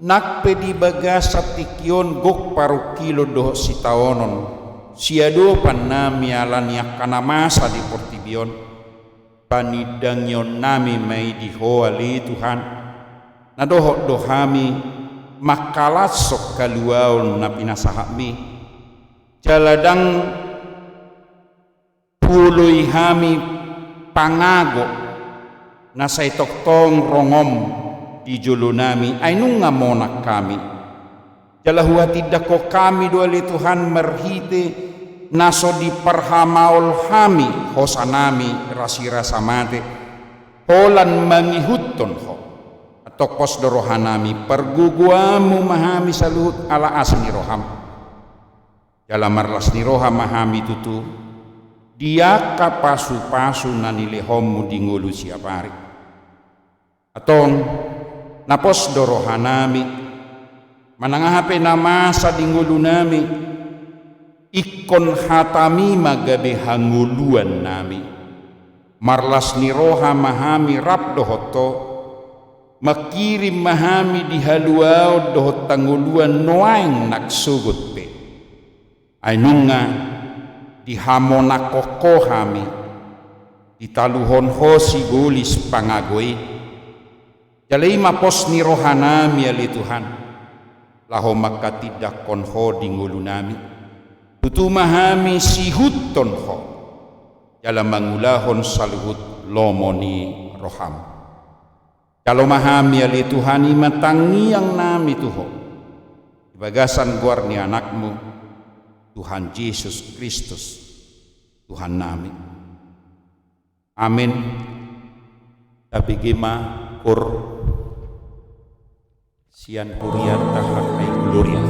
nang pe di bagasan tingki on gok parungkilon dohot sitaonon siadopannami ala ni angka na masa di portibi on. Panindangionnami ma i di Ho ale Tuhan, na dohot do hami mangkalashon haluaon na pinasahatMi. Jala ndang huoloi hami pangago na sai tongtong rongom di jolonami, ai nunga monang hami. Jala huhatindangkon hami do ale Tuhan marhite na so diparhamaol hami hosanami rasirasa mate, holan mangihuthon Ho. Antong pos do rohanami, pargogoanMu ma hami saluhut ala asi ni rohaM. Jala marlas ni roha ma hami tutu di angka pasu-pasu na nilehonMu di ngolu siapari. Antong, na pos do rohanami, manang aha pe na masa di ngolunami, ingkon hataMi ma gabe hangoluannami. Marlas ni roha ma hami rap dohot Ho, mangkirim ma hami di haluaon dohot hangoluan nuaeng nang sogot pe. Ai nunga dihamonangkon Ho hami, ditaluhon Ho sibolis pangago i. Jala i ma pos ni rohanami ale Tuhan, laho manghatindangkon Ho di ngolunami. Tutu ma hami siihuthon Ho, jala mangulahon saluhut lomo ni rohaM. Jalo ma hami ale Tuhan, i ma tangiangnami tu Ho, di bagasan goar ni AnakMu, Tuhan Jesus Kristus, Tuhannami. Amen. Tabege ma koor sian hurianta Harpae Gloria.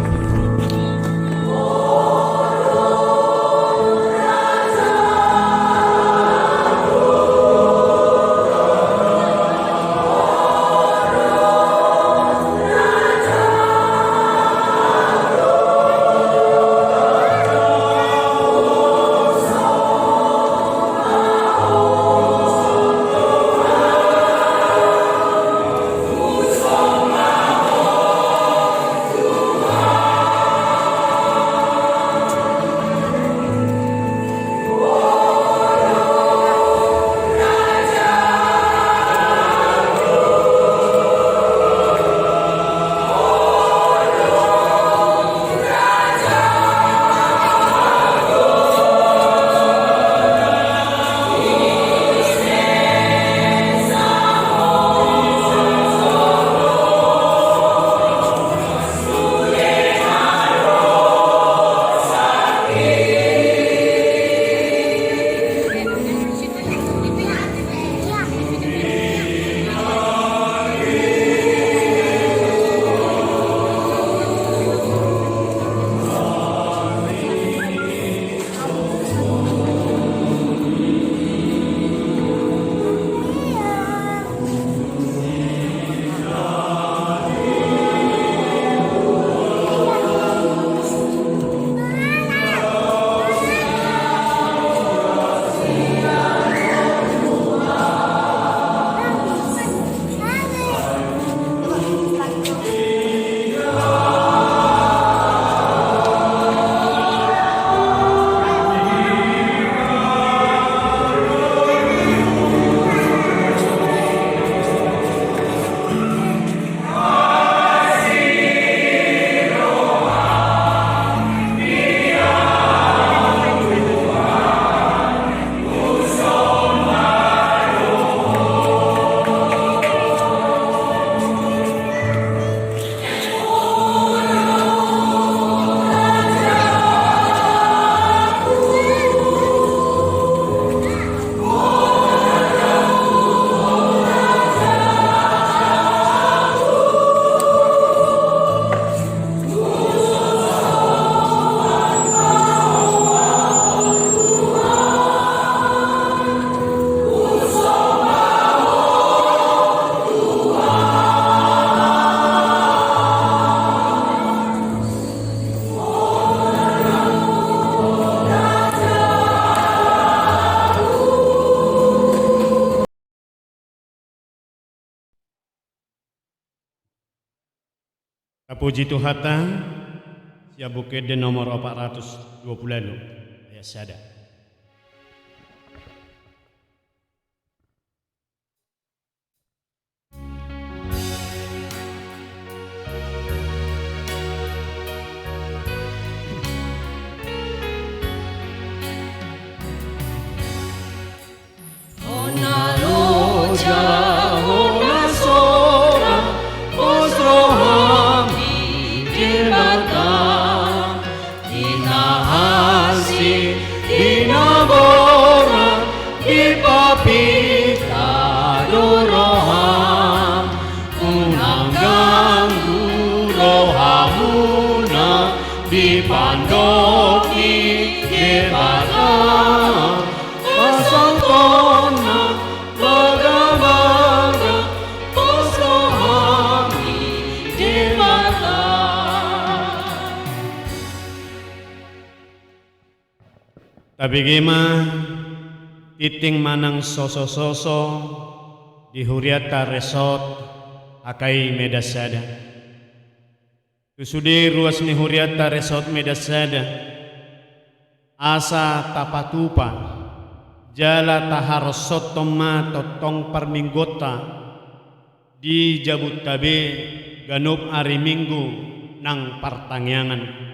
Tapuji Tuhanta, sian Buku Ende nomor opat ratus dua puluh ualu, ayat sada. Hona loja, hona sora, pos roham di Debata. Di na asing, di na borat, dipapinta do roham. Unang ganggu rohamuna di pandok ni Debata. Pasautonna bagabagam, pos roham di Debata. Tabege ma tingting manang sosososo di hurianta Resort H K I Medan Sada. Tu sude ruas ni hurianta Resort Medan Sada, asa tapatupa jala taharosonton ma tongtong parmingguonta di jabuta be ganup ari Minggu nang partangiangan.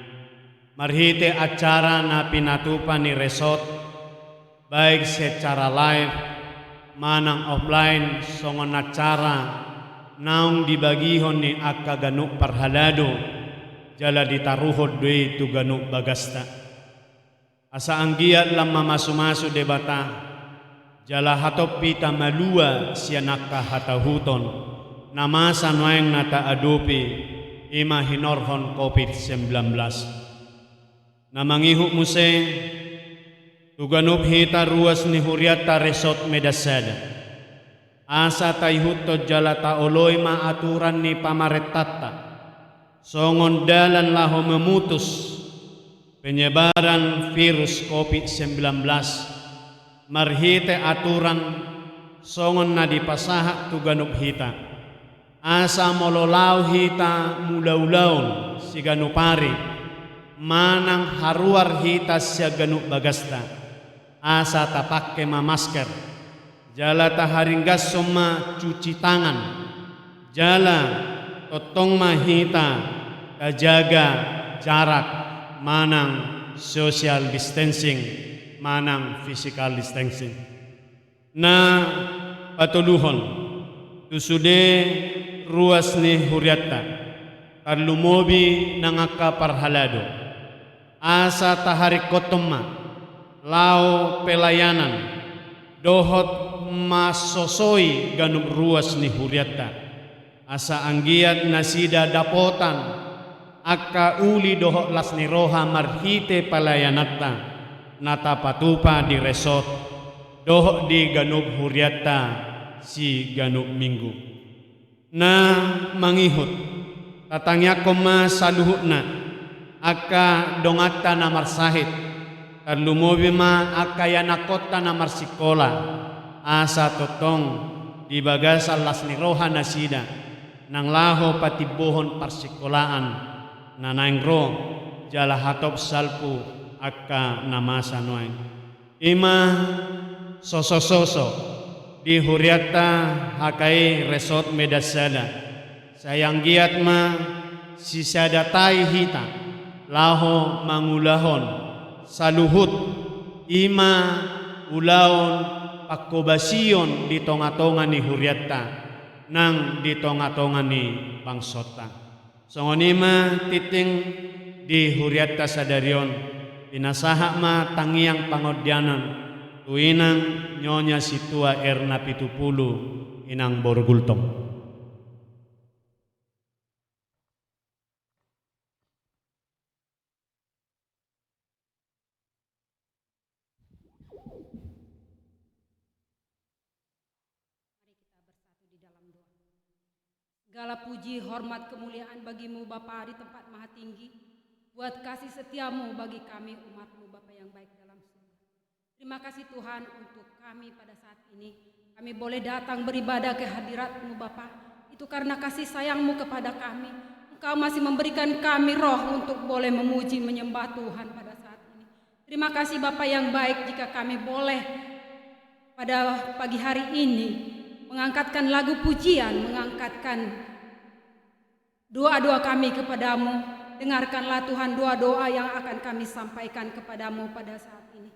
Marhite acara na pinatupa ni Resort, baik secara live manang offline, songon acara naung dibagihon ni angka ganup parhalado, jala ditaruhon do i tu ganup bagasta. Asa anggiat lam mamasumasu Debata, jala hatop hita malua sian angka hatahuton na masa nuaeng na taadopi, i ma hinorhon Covid sembilan belas. Na mangihut muse tu ganup hita ruas ni hurianta Resort Medan Sada, asa taihuthon jala taoloi ma aturan ni pamarentanta songon dalan laho memutus penyebaran virus Covid sembilan belas, marhite aturan songon na dipasahat tu ganup hita. Asa molo laho hita mulaulaon siganup ari, manang haruar hita sian ganup bagasta, asa tapangke ma masker, jala taharinggashon ma cuci tangan, jala tongtong ma hita tajaga jarak manang social distancing manang physical distancing. Na patoluhon, tu sude ruas ni hurianta, tarlumobi nang angka parhalado, asa taharingkothon ma laho pelayanan dohot mansosoi ganup ruas ni hurianta, asa anggiat nasida dapotan angka uli dohot las ni roha marhite pelayananta na tapatupa di Resort dohot di ganup hurianta siganup Minggu. Na mangihut, tatangiangkon ma saluhutna angka donganta na marsahit, tarlumobi ma angka ianakkonta na marsikola, asa tongtong di bagasan las ni roha nasida nang laho patimbohon parsikolaan na naeng ro, jala hatop salpu angka na masa nuaeng. I ma sosososo di hurianta H K I Resort Medan Sada. Sai anggiat ma sisada tai hita laho mangulahon saluhut, i ma ulaon pangkobasion di tongatonga ni hurianta nang di tongatonga ni bangsonta. Songon i ma tingting di hurianta sadari on, pinasahat ma tangiang pangondianan tu inang Nyonya Sintua R na pitu pulu, inang boru Gultom. Mari kita bersatu di dalam doa. Segala puji, hormat, kemuliaan bagi-Mu Bapa di tempat maha tinggi, buat kasih setia-Mu bagi kami umat-Mu Bapa yang baik dalam surga. Terima kasih Tuhan untuk kami pada saat ini. Kami boleh datang beribadah ke hadirat-Mu Bapa. Itu karena kasih sayang-Mu kepada kami. Engkau masih memberikan kami roh untuk boleh memuji menyembah Tuhan pada saat ini. Terima kasih Bapa yang baik, jika kami boleh pada pagi hari ini mengangkatkan lagu pujian, mengangkatkan doa-doa kami kepadamu. Dengarkanlah Tuhan doa-doa yang akan kami sampaikan kepadamu pada saat ini.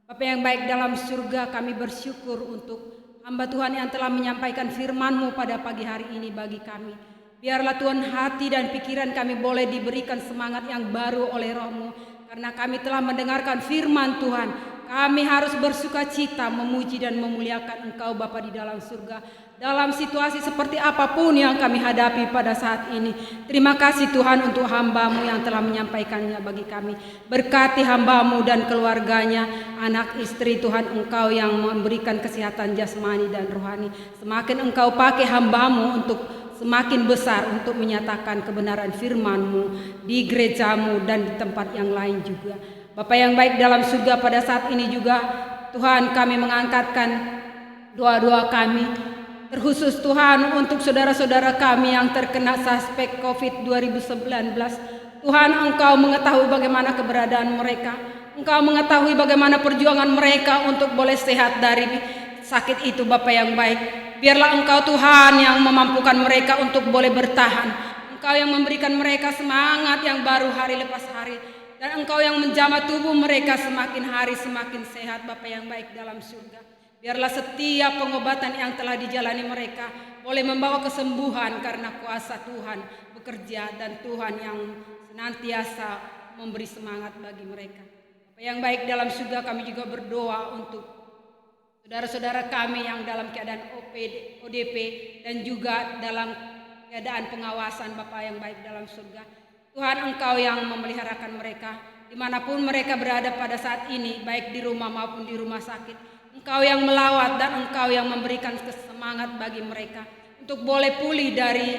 Bapa yang baik dalam surga, kami bersyukur untuk hamba Tuhan yang telah menyampaikan firman-Mu pada pagi hari ini bagi kami. Biarlah Tuhan, hati dan pikiran kami boleh diberikan semangat yang baru oleh Roh-Mu, karena kami telah mendengarkan firman Tuhan. Kami harus bersuka cita memuji dan memuliakan Engkau Bapa di dalam surga, dalam situasi seperti apapun yang kami hadapi pada saat ini. Terima kasih Tuhan untuk hamba-Mu yang telah menyampaikannya bagi kami. Berkati hamba-Mu dan keluarganya, anak istri Tuhan, Engkau yang memberikan kesehatan jasmani dan rohani. Semakin Engkau pakai hamba-Mu untuk semakin besar untuk menyatakan kebenaran firman-Mu di gereja-Mu dan di tempat yang lain juga. Bapa yang baik dalam surga, pada saat ini juga Tuhan, kami mengangkatkan doa-doa kami, terkhusus Tuhan untuk saudara-saudara kami yang terkena suspek covid dua ribu sembilan belas. Tuhan, Engkau mengetahui bagaimana keberadaan mereka. Engkau mengetahui bagaimana perjuangan mereka untuk boleh sehat dari sakit itu, Bapa yang baik. Biarlah Engkau Tuhan yang memampukan mereka untuk boleh bertahan. Engkau yang memberikan mereka semangat yang baru hari lepas hari. Dan Engkau yang menjamah tubuh mereka semakin hari semakin sehat, Bapa yang baik dalam surga. Biarlah setiap pengobatan yang telah dijalani mereka boleh membawa kesembuhan karena kuasa Tuhan bekerja dan Tuhan yang senantiasa memberi semangat bagi mereka. Bapa yang baik dalam surga, kami juga berdoa untuk saudara-saudara kami yang dalam keadaan O P D, O D P, dan juga dalam keadaan pengawasan, Bapa yang baik dalam surga. Tuhan, Engkau yang memeliharakan mereka dimanapun mereka berada pada saat ini, baik di rumah maupun di rumah sakit. Engkau yang melawat dan Engkau yang memberikan semangat bagi mereka untuk boleh pulih dari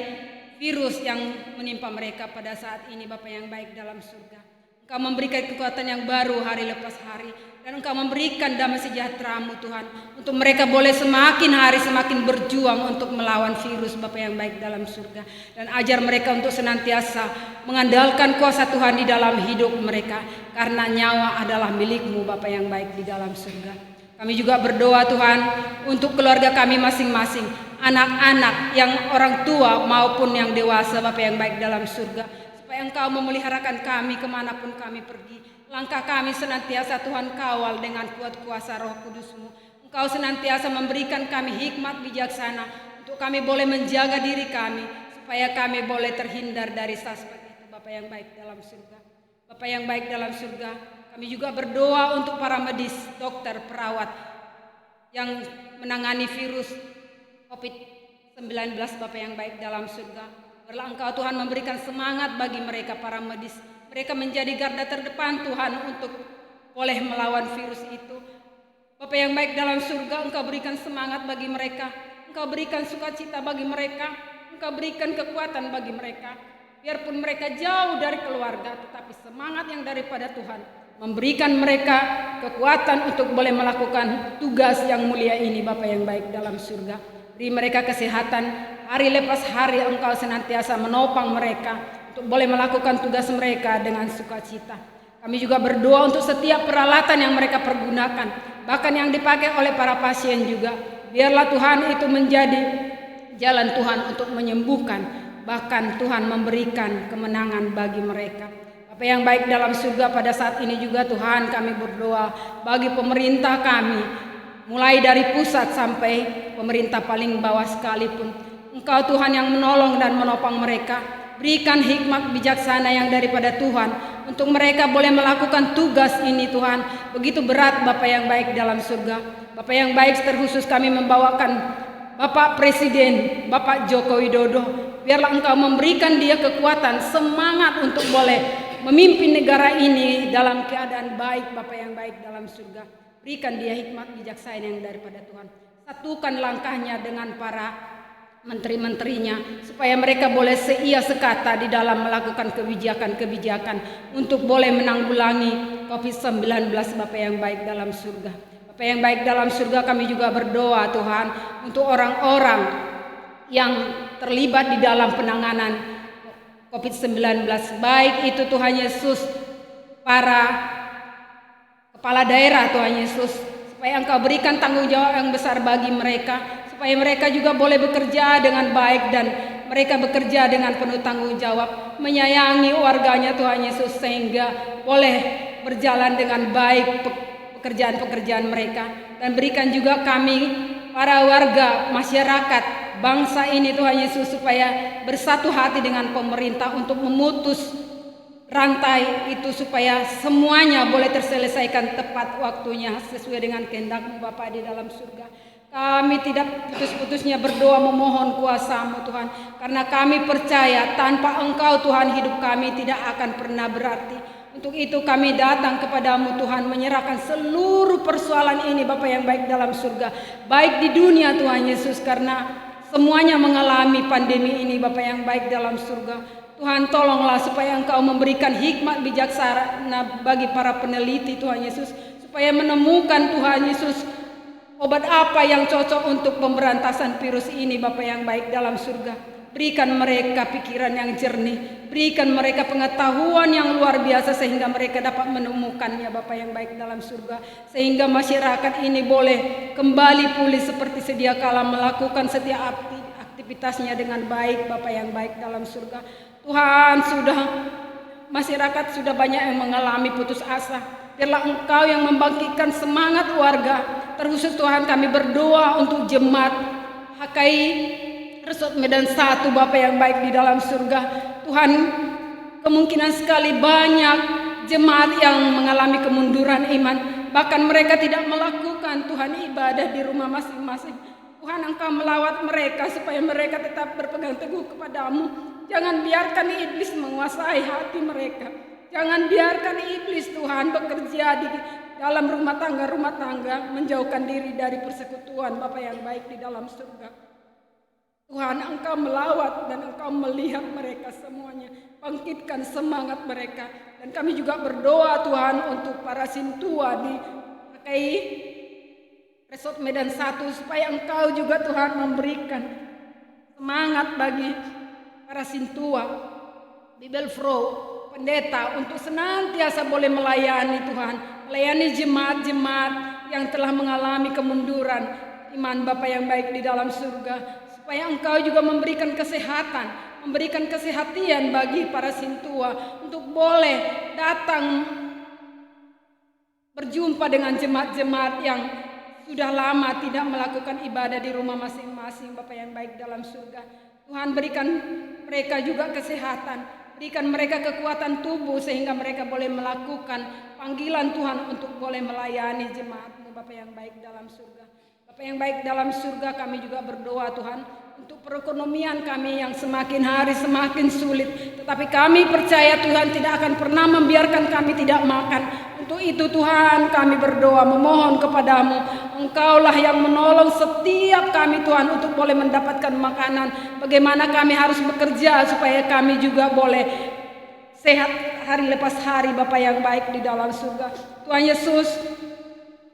virus yang menimpa mereka pada saat ini, Bapa yang baik dalam surga. Engkau memberikan kekuatan yang baru hari lepas hari, dan Engkau memberikan damai sejahtera-Mu, Tuhan, untuk mereka boleh semakin hari semakin berjuang untuk melawan virus, Bapa yang baik dalam surga. Dan ajar mereka untuk senantiasa mengandalkan kuasa Tuhan di dalam hidup mereka, karena nyawa adalah milik-Mu, Bapa yang baik di dalam surga. Kami juga berdoa, Tuhan, untuk keluarga kami masing-masing, anak-anak, yang orang tua maupun yang dewasa, Bapa yang baik dalam surga, supaya Engkau memeliharakan kami kemanapun kami pergi. Langkah kami senantiasa, Tuhan, kawal dengan kuat kuasa Roh Kudus-Mu. Engkau senantiasa memberikan kami hikmat bijaksana untuk kami boleh menjaga diri kami, supaya kami boleh terhindar dari suspek itu, Bapa yang baik dalam surga. Bapa yang baik dalam surga, kami juga berdoa untuk para medis, dokter, perawat yang menangani virus covid sembilan belas, Bapa yang baik dalam surga. Biarlah Engkau, Tuhan, memberikan semangat bagi mereka, para medis. Mereka menjadi garda terdepan, Tuhan, untuk boleh melawan virus itu. Bapa yang baik dalam surga, Engkau berikan semangat bagi mereka. Engkau berikan sukacita bagi mereka. Engkau berikan kekuatan bagi mereka. Biarpun mereka jauh dari keluarga, tetapi semangat yang daripada Tuhan memberikan mereka kekuatan untuk boleh melakukan tugas yang mulia ini, Bapa yang baik dalam surga. Beri mereka kesehatan, hari lepas hari Engkau senantiasa menopang mereka untuk boleh melakukan tugas mereka dengan sukacita. Kami juga berdoa untuk setiap peralatan yang mereka pergunakan, bahkan yang dipakai oleh para pasien juga. Biarlah, Tuhan, itu menjadi jalan, Tuhan, untuk menyembuhkan, bahkan, Tuhan, memberikan kemenangan bagi mereka. Bapa yang baik dalam surga, pada saat ini juga, Tuhan, kami berdoa bagi pemerintah kami, mulai dari pusat sampai pemerintah paling bawah sekalipun. Engkau, Tuhan, yang menolong dan menopang mereka. Berikan hikmat bijaksana yang daripada Tuhan untuk mereka boleh melakukan tugas ini, Tuhan. Begitu berat, Bapa yang baik dalam surga. Bapa yang baik, terkhusus kami membawakan Bapak Presiden, Bapak Joko Widodo. Biarlah Engkau memberikan dia kekuatan, semangat untuk boleh memimpin negara ini dalam keadaan baik, Bapa yang baik dalam surga. Berikan dia hikmat bijaksana yang daripada Tuhan. Satukan langkahnya dengan para menteri-menterinya, supaya mereka boleh seia sekata di dalam melakukan kebijakan-kebijakan untuk boleh menanggulangi covid sembilan belas, Bapa yang baik dalam surga. Bapa yang baik dalam surga, kami juga berdoa, Tuhan, untuk orang-orang yang terlibat di dalam penanganan covid sembilan belas, baik itu Tuhan Yesus, para kepala daerah Tuhan Yesus, supaya Engkau berikan tanggung jawab yang besar bagi mereka, supaya mereka juga boleh bekerja dengan baik dan mereka bekerja dengan penuh tanggung jawab, menyayangi warganya Tuhan Yesus, sehingga boleh berjalan dengan baik pe-, pekerjaan-pekerjaan mereka. Dan berikan juga kami, para warga, masyarakat, bangsa ini Tuhan Yesus, supaya bersatu hati dengan pemerintah untuk memutus rantai itu supaya semuanya boleh terselesaikan tepat waktunya sesuai dengan kehendak-Mu Bapa di dalam surga. Kami tidak putus-putusnya berdoa memohon kuasa-Mu Tuhan, karena kami percaya tanpa Engkau Tuhan hidup kami tidak akan pernah berarti. Untuk itu kami datang kepada-Mu Tuhan menyerahkan seluruh persoalan ini Bapa yang baik dalam surga, baik di dunia Tuhan Yesus, karena semuanya mengalami pandemi ini Bapa yang baik dalam surga. Tuhan, tolonglah supaya Engkau memberikan hikmat bijaksana bagi para peneliti, Tuhan Yesus, supaya menemukan, Tuhan Yesus, obat apa yang cocok untuk pemberantasan virus ini, Bapa yang baik dalam surga. Berikan mereka pikiran yang jernih, berikan mereka pengetahuan yang luar biasa sehingga mereka dapat menemukannya, Bapa yang baik dalam surga, sehingga masyarakat ini boleh kembali pulih seperti sedia kala, melakukan setiap akti-, aktivitasnya dengan baik, Bapa yang baik dalam surga. Tuhan, sudah, masyarakat sudah banyak yang mengalami putus asa. Biarlah Engkau yang membangkitkan semangat warga. Terkhusus Tuhan, kami berdoa untuk jemaat H K I Resort Medan satu, Bapa yang baik di dalam surga. Tuhan, kemungkinan sekali banyak jemaat yang mengalami kemunduran iman. Bahkan mereka tidak melakukan, Tuhan, ibadah di rumah masing-masing. Tuhan, Engkau melawat mereka supaya mereka tetap berpegang teguh kepada-Mu. Jangan biarkan iblis menguasai hati mereka. Jangan biarkan iblis, Tuhan, bekerja di dalam rumah tangga-rumah tangga, menjauhkan diri dari persekutuan Bapa yang baik di dalam surga. Tuhan, Engkau melawat dan Engkau melihat mereka semuanya. Bangkitkan semangat mereka. Dan kami juga berdoa, Tuhan, untuk para sintua di H K I Resort Medan satu, supaya Engkau juga, Tuhan, memberikan semangat bagi para sintua, Bibelvrouw, pendeta, untuk senantiasa boleh melayani, Tuhan, melayani jemaat-jemaat yang telah mengalami kemunduran iman, Bapa yang baik di dalam surga, supaya Engkau juga memberikan kesehatan, memberikan kesehatan bagi para sintua untuk boleh datang berjumpa dengan jemaat-jemaat yang sudah lama tidak melakukan ibadah di rumah masing-masing, Bapa yang baik dalam surga. Tuhan, berikan mereka juga kesehatan, berikan mereka kekuatan tubuh sehingga mereka boleh melakukan panggilan Tuhan untuk boleh melayani jemaat-Mu, Bapa yang baik dalam surga. Bapa yang baik dalam surga, kami juga berdoa, Tuhan, untuk perekonomian kami yang semakin hari semakin sulit. Tetapi kami percaya Tuhan tidak akan pernah membiarkan kami tidak makan. Untuk itu, Tuhan, kami berdoa, memohon kepada-Mu. Engkaulah yang menolong setiap kami, Tuhan, untuk boleh mendapatkan makanan. Bagaimana kami harus bekerja supaya kami juga boleh sehat hari lepas hari, Bapa yang baik di dalam surga. Tuhan Yesus,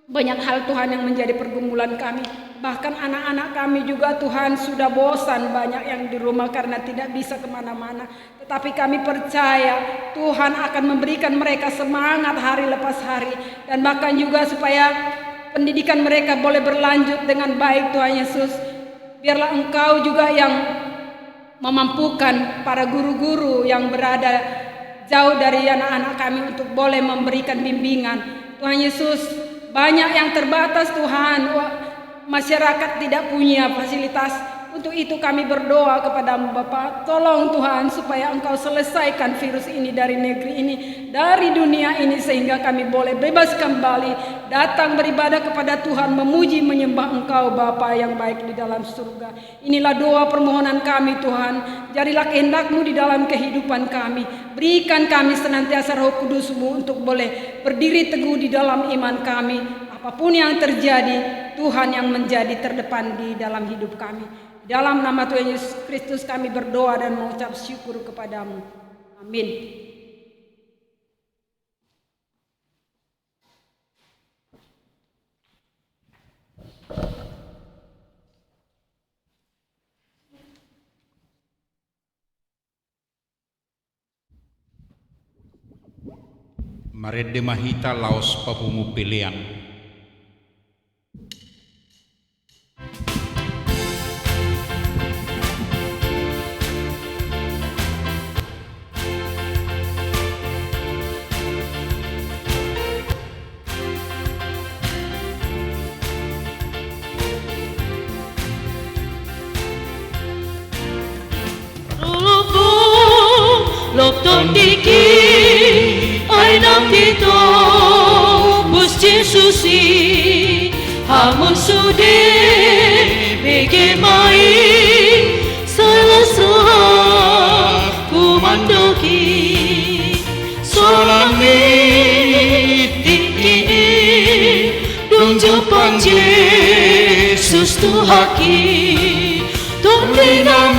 banyak hal, Tuhan, yang menjadi pergumulan kami. Bahkan anak-anak kami juga, Tuhan, sudah bosan banyak yang di rumah karena tidak bisa kemana-mana. Tetapi kami percaya Tuhan akan memberikan mereka semangat hari lepas hari. Dan bahkan juga supaya pendidikan mereka boleh berlanjut dengan baik, Tuhan Yesus. Biarlah Engkau juga yang memampukan para guru-guru yang berada jauh dari anak-anak kami untuk boleh memberikan bimbingan. Tuhan Yesus, banyak yang terbatas, Tuhan. Wa-, masyarakat tidak punya fasilitas. Untuk itu kami berdoa kepada-Mu, Bapa. Tolong, Tuhan, supaya Engkau selesaikan virus ini dari negeri ini, dari dunia ini, sehingga kami boleh bebas kembali datang beribadah kepada Tuhan, memuji, menyembah Engkau, Bapa yang baik di dalam surga. Inilah doa permohonan kami, Tuhan. Jadilah kehendak-Mu di dalam kehidupan kami. Berikan kami senantiasa Roh Kudus-Mu untuk boleh berdiri teguh di dalam iman kami. Apapun yang terjadi, Tuhan yang menjadi terdepan di dalam hidup kami. Di dalam nama Tuhan Yesus Kristus kami berdoa dan mengucap syukur kepada-Mu. Amin. Marende ma hita laos papungu pelean. Lulupung lop tondiki ai nang ditobus Jesus i, hamu sude bege ma i, sai las rohangku mandok i. Sonang ni tingki i dung jumpang Jesus Tuhanki, Tondi na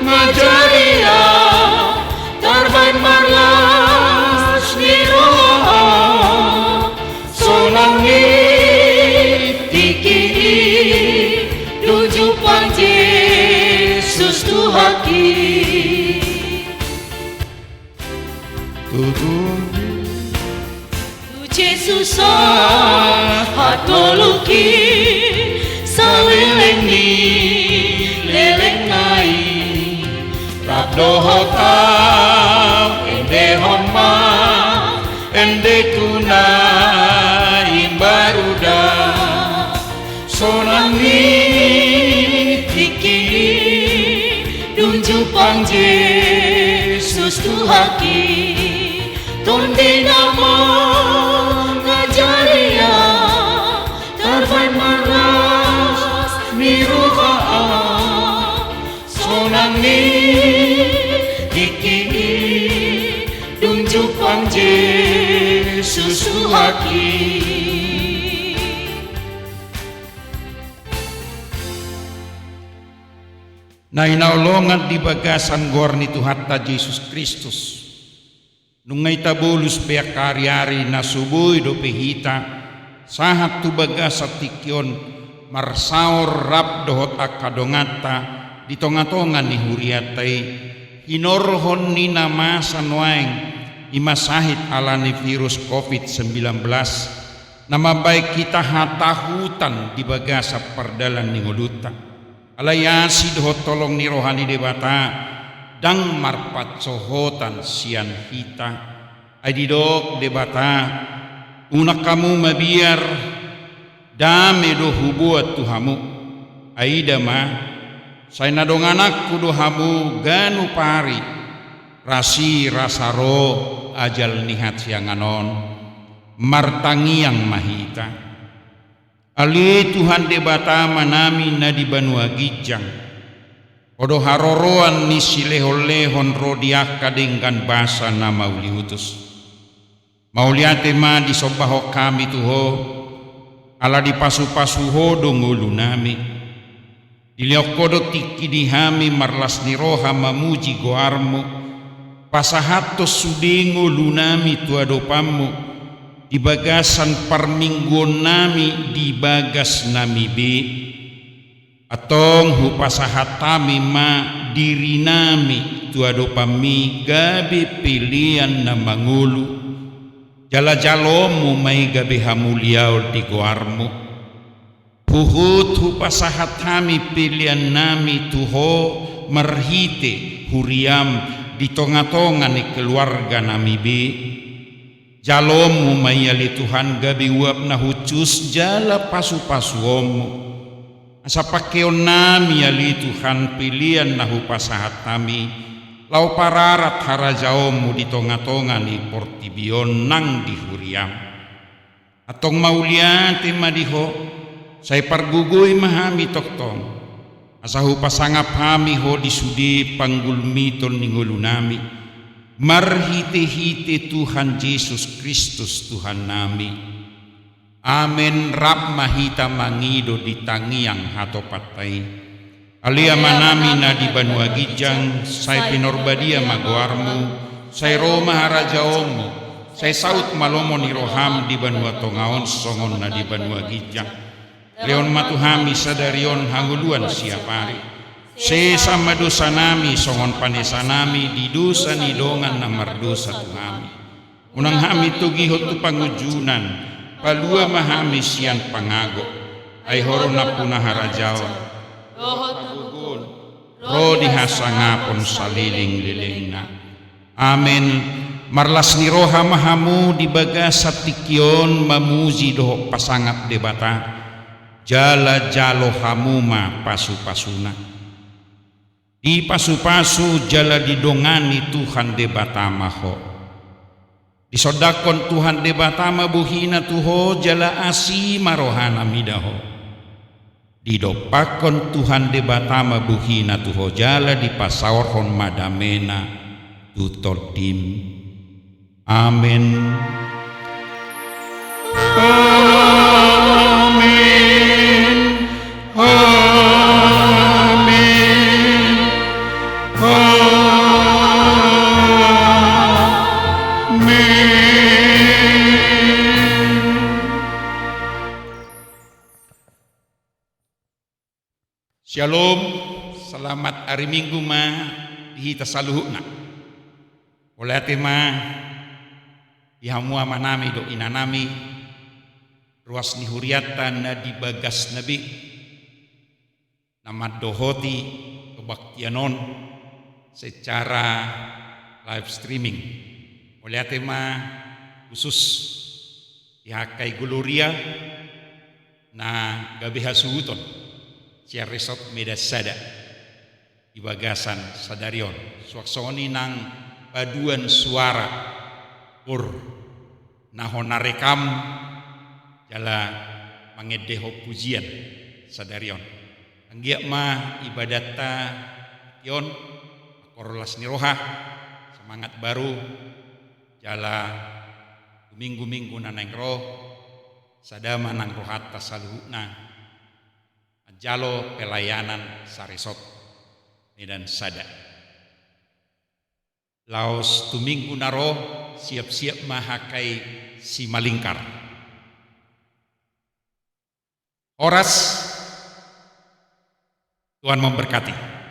mangajari au tarbaen marlas ni roha. Sonang ni tingki i dung jumpang Jesus Tuhanki. Tutu. Tu Jesus hatoluk i saleleng ni lelengna i, rap dohot au endehon ma endeku na imbaru da. Sonang ni tingki i dung jumpang Jesus Tuhanki, Tondi na mangajari au tarbaen marlas ni roha. Sonang ni tingki i dung jumpang Jesus Tuhanki. Na hinaholongan di bagasan goar ni Tuhanta Jesus Kristus, nunga tabolus be angka ari-ari na so boi dope hita sahat tu bagasan tingki on marsaor rap dohot angka donganta di tonga-tonga ni hurianta i, hinorhon ni na masa nuaeng, i ma sahit ala ni virus covid sembilan belas, na mambaen hita hatahutan di bagasan pardalan ni ngolunta. Alai asi dohot holong ni roha ni Debata ndang marpansohotan sian hita. Ai didok Debata, unang hamu mabiar, dame do huboan tu hamu. Ai ida ma, sai na dongananku do hamu ganup ari, rasi rasa ro ajal ni hasiangan on. Martangiang ma hita. Ale Tuhan Debata Amanami na di banua ginjang, Ho do haroroan ni silehon-lehon ro di angka denggan basa na mauliutus. Mauliate ma disombahon hami tu Ho, ala dipasu-pasu Ho do ngolunami. Dilehon Ho do tingki di hami marlas ni roha mamuji goarMu, pasahathon sude ngolunami tu adopanMu, di bagasan parmingguonnami di bagasnami be. Antong hupasahat hami ma dirinami tu adopanMi gabe pelean na mangolu, jala jaloonMu ma i gabe hamuliaon di goarMu. Huhut hupasahat hami peleannami tu Ho marhite huriaM di tonga-tonga ni keluarganami be. JaloonMu ma i ale Tuhan gabe uap na hushus jala pasu-pasuonMu. Asa pangkeonnami ale Tuhan pelean na hupasahat hami, laho pararat harajaonMu di tonga-tonga ni portibi on nang di huriaM. Antong mauliate ma di Ho, sai pargogoi ma hami tongtong. Asa hupasangap hami Ho di sude panggulmiton ni ngolunami, marhite-hite Tuhan Jesus Kristus Tuhannami. Amen. Rap ma hita mangido di tangiang hatopanta i. Ale Amanami na di banua ginjang, sai pinarbadia ma goarMu, sai ro ma harajaonMu, sai saut ma lomo ni rohaM di banua tonga on songon na di banua ginjang. Lehon ma tu hami sadari on hangoluan siapari. Sesa ma dosanami songon panesanami di dosa ni dongan na mardosa tu hami. Unang hami togihon tu pangunjunan, palua ma hami sian pangago. Ai Ho do nampuna harajaon, dohot hagogoon, ro di hasangapon salelenglelengna. Amen. Marlas ni roha ma hamu di bagasan tingki on mamuji dohot pasangap Debata, jala jalo hamu ma pasupasuna. Dipasupasu jala didongani Tuhan Debata ma ho. Disondangkon Tuhan Debata ma bohina tu ho jala asi ma rohana mida ho. Didompakkon Tuhan Debata ma bohina tu ho jala dipasaorhon ma damena tu tondim. Amen. Amen. Amen. Amen. Syalom, selamat ari Minggu ma di hita saluhutna. Mauliate ma di hamu amanami dohot inanami, ruas ni hurianta na di bagasna be, na mandohoti kebaktian on secara live streaming. Mauliate ma khusus di angka i Gloria na gabe hasuhuton sian Resort Medan Sada di bagasan sadari on. Suang songon i nang paduan suara, bor, na hona rekam jala mangendehon pujian sadari on. Anggiat ma ibadatta tingki on mangkorhon las ni roha, semangat baru, jala tu minggu-minggu na naeng ro, sada ma nang rohanta saluhutna manjalo pelayanan saresort Medan Sada. Laos tu minggu na ro, siap-siap ma angka i Simalingkar. Horas. Tuhan memberkati.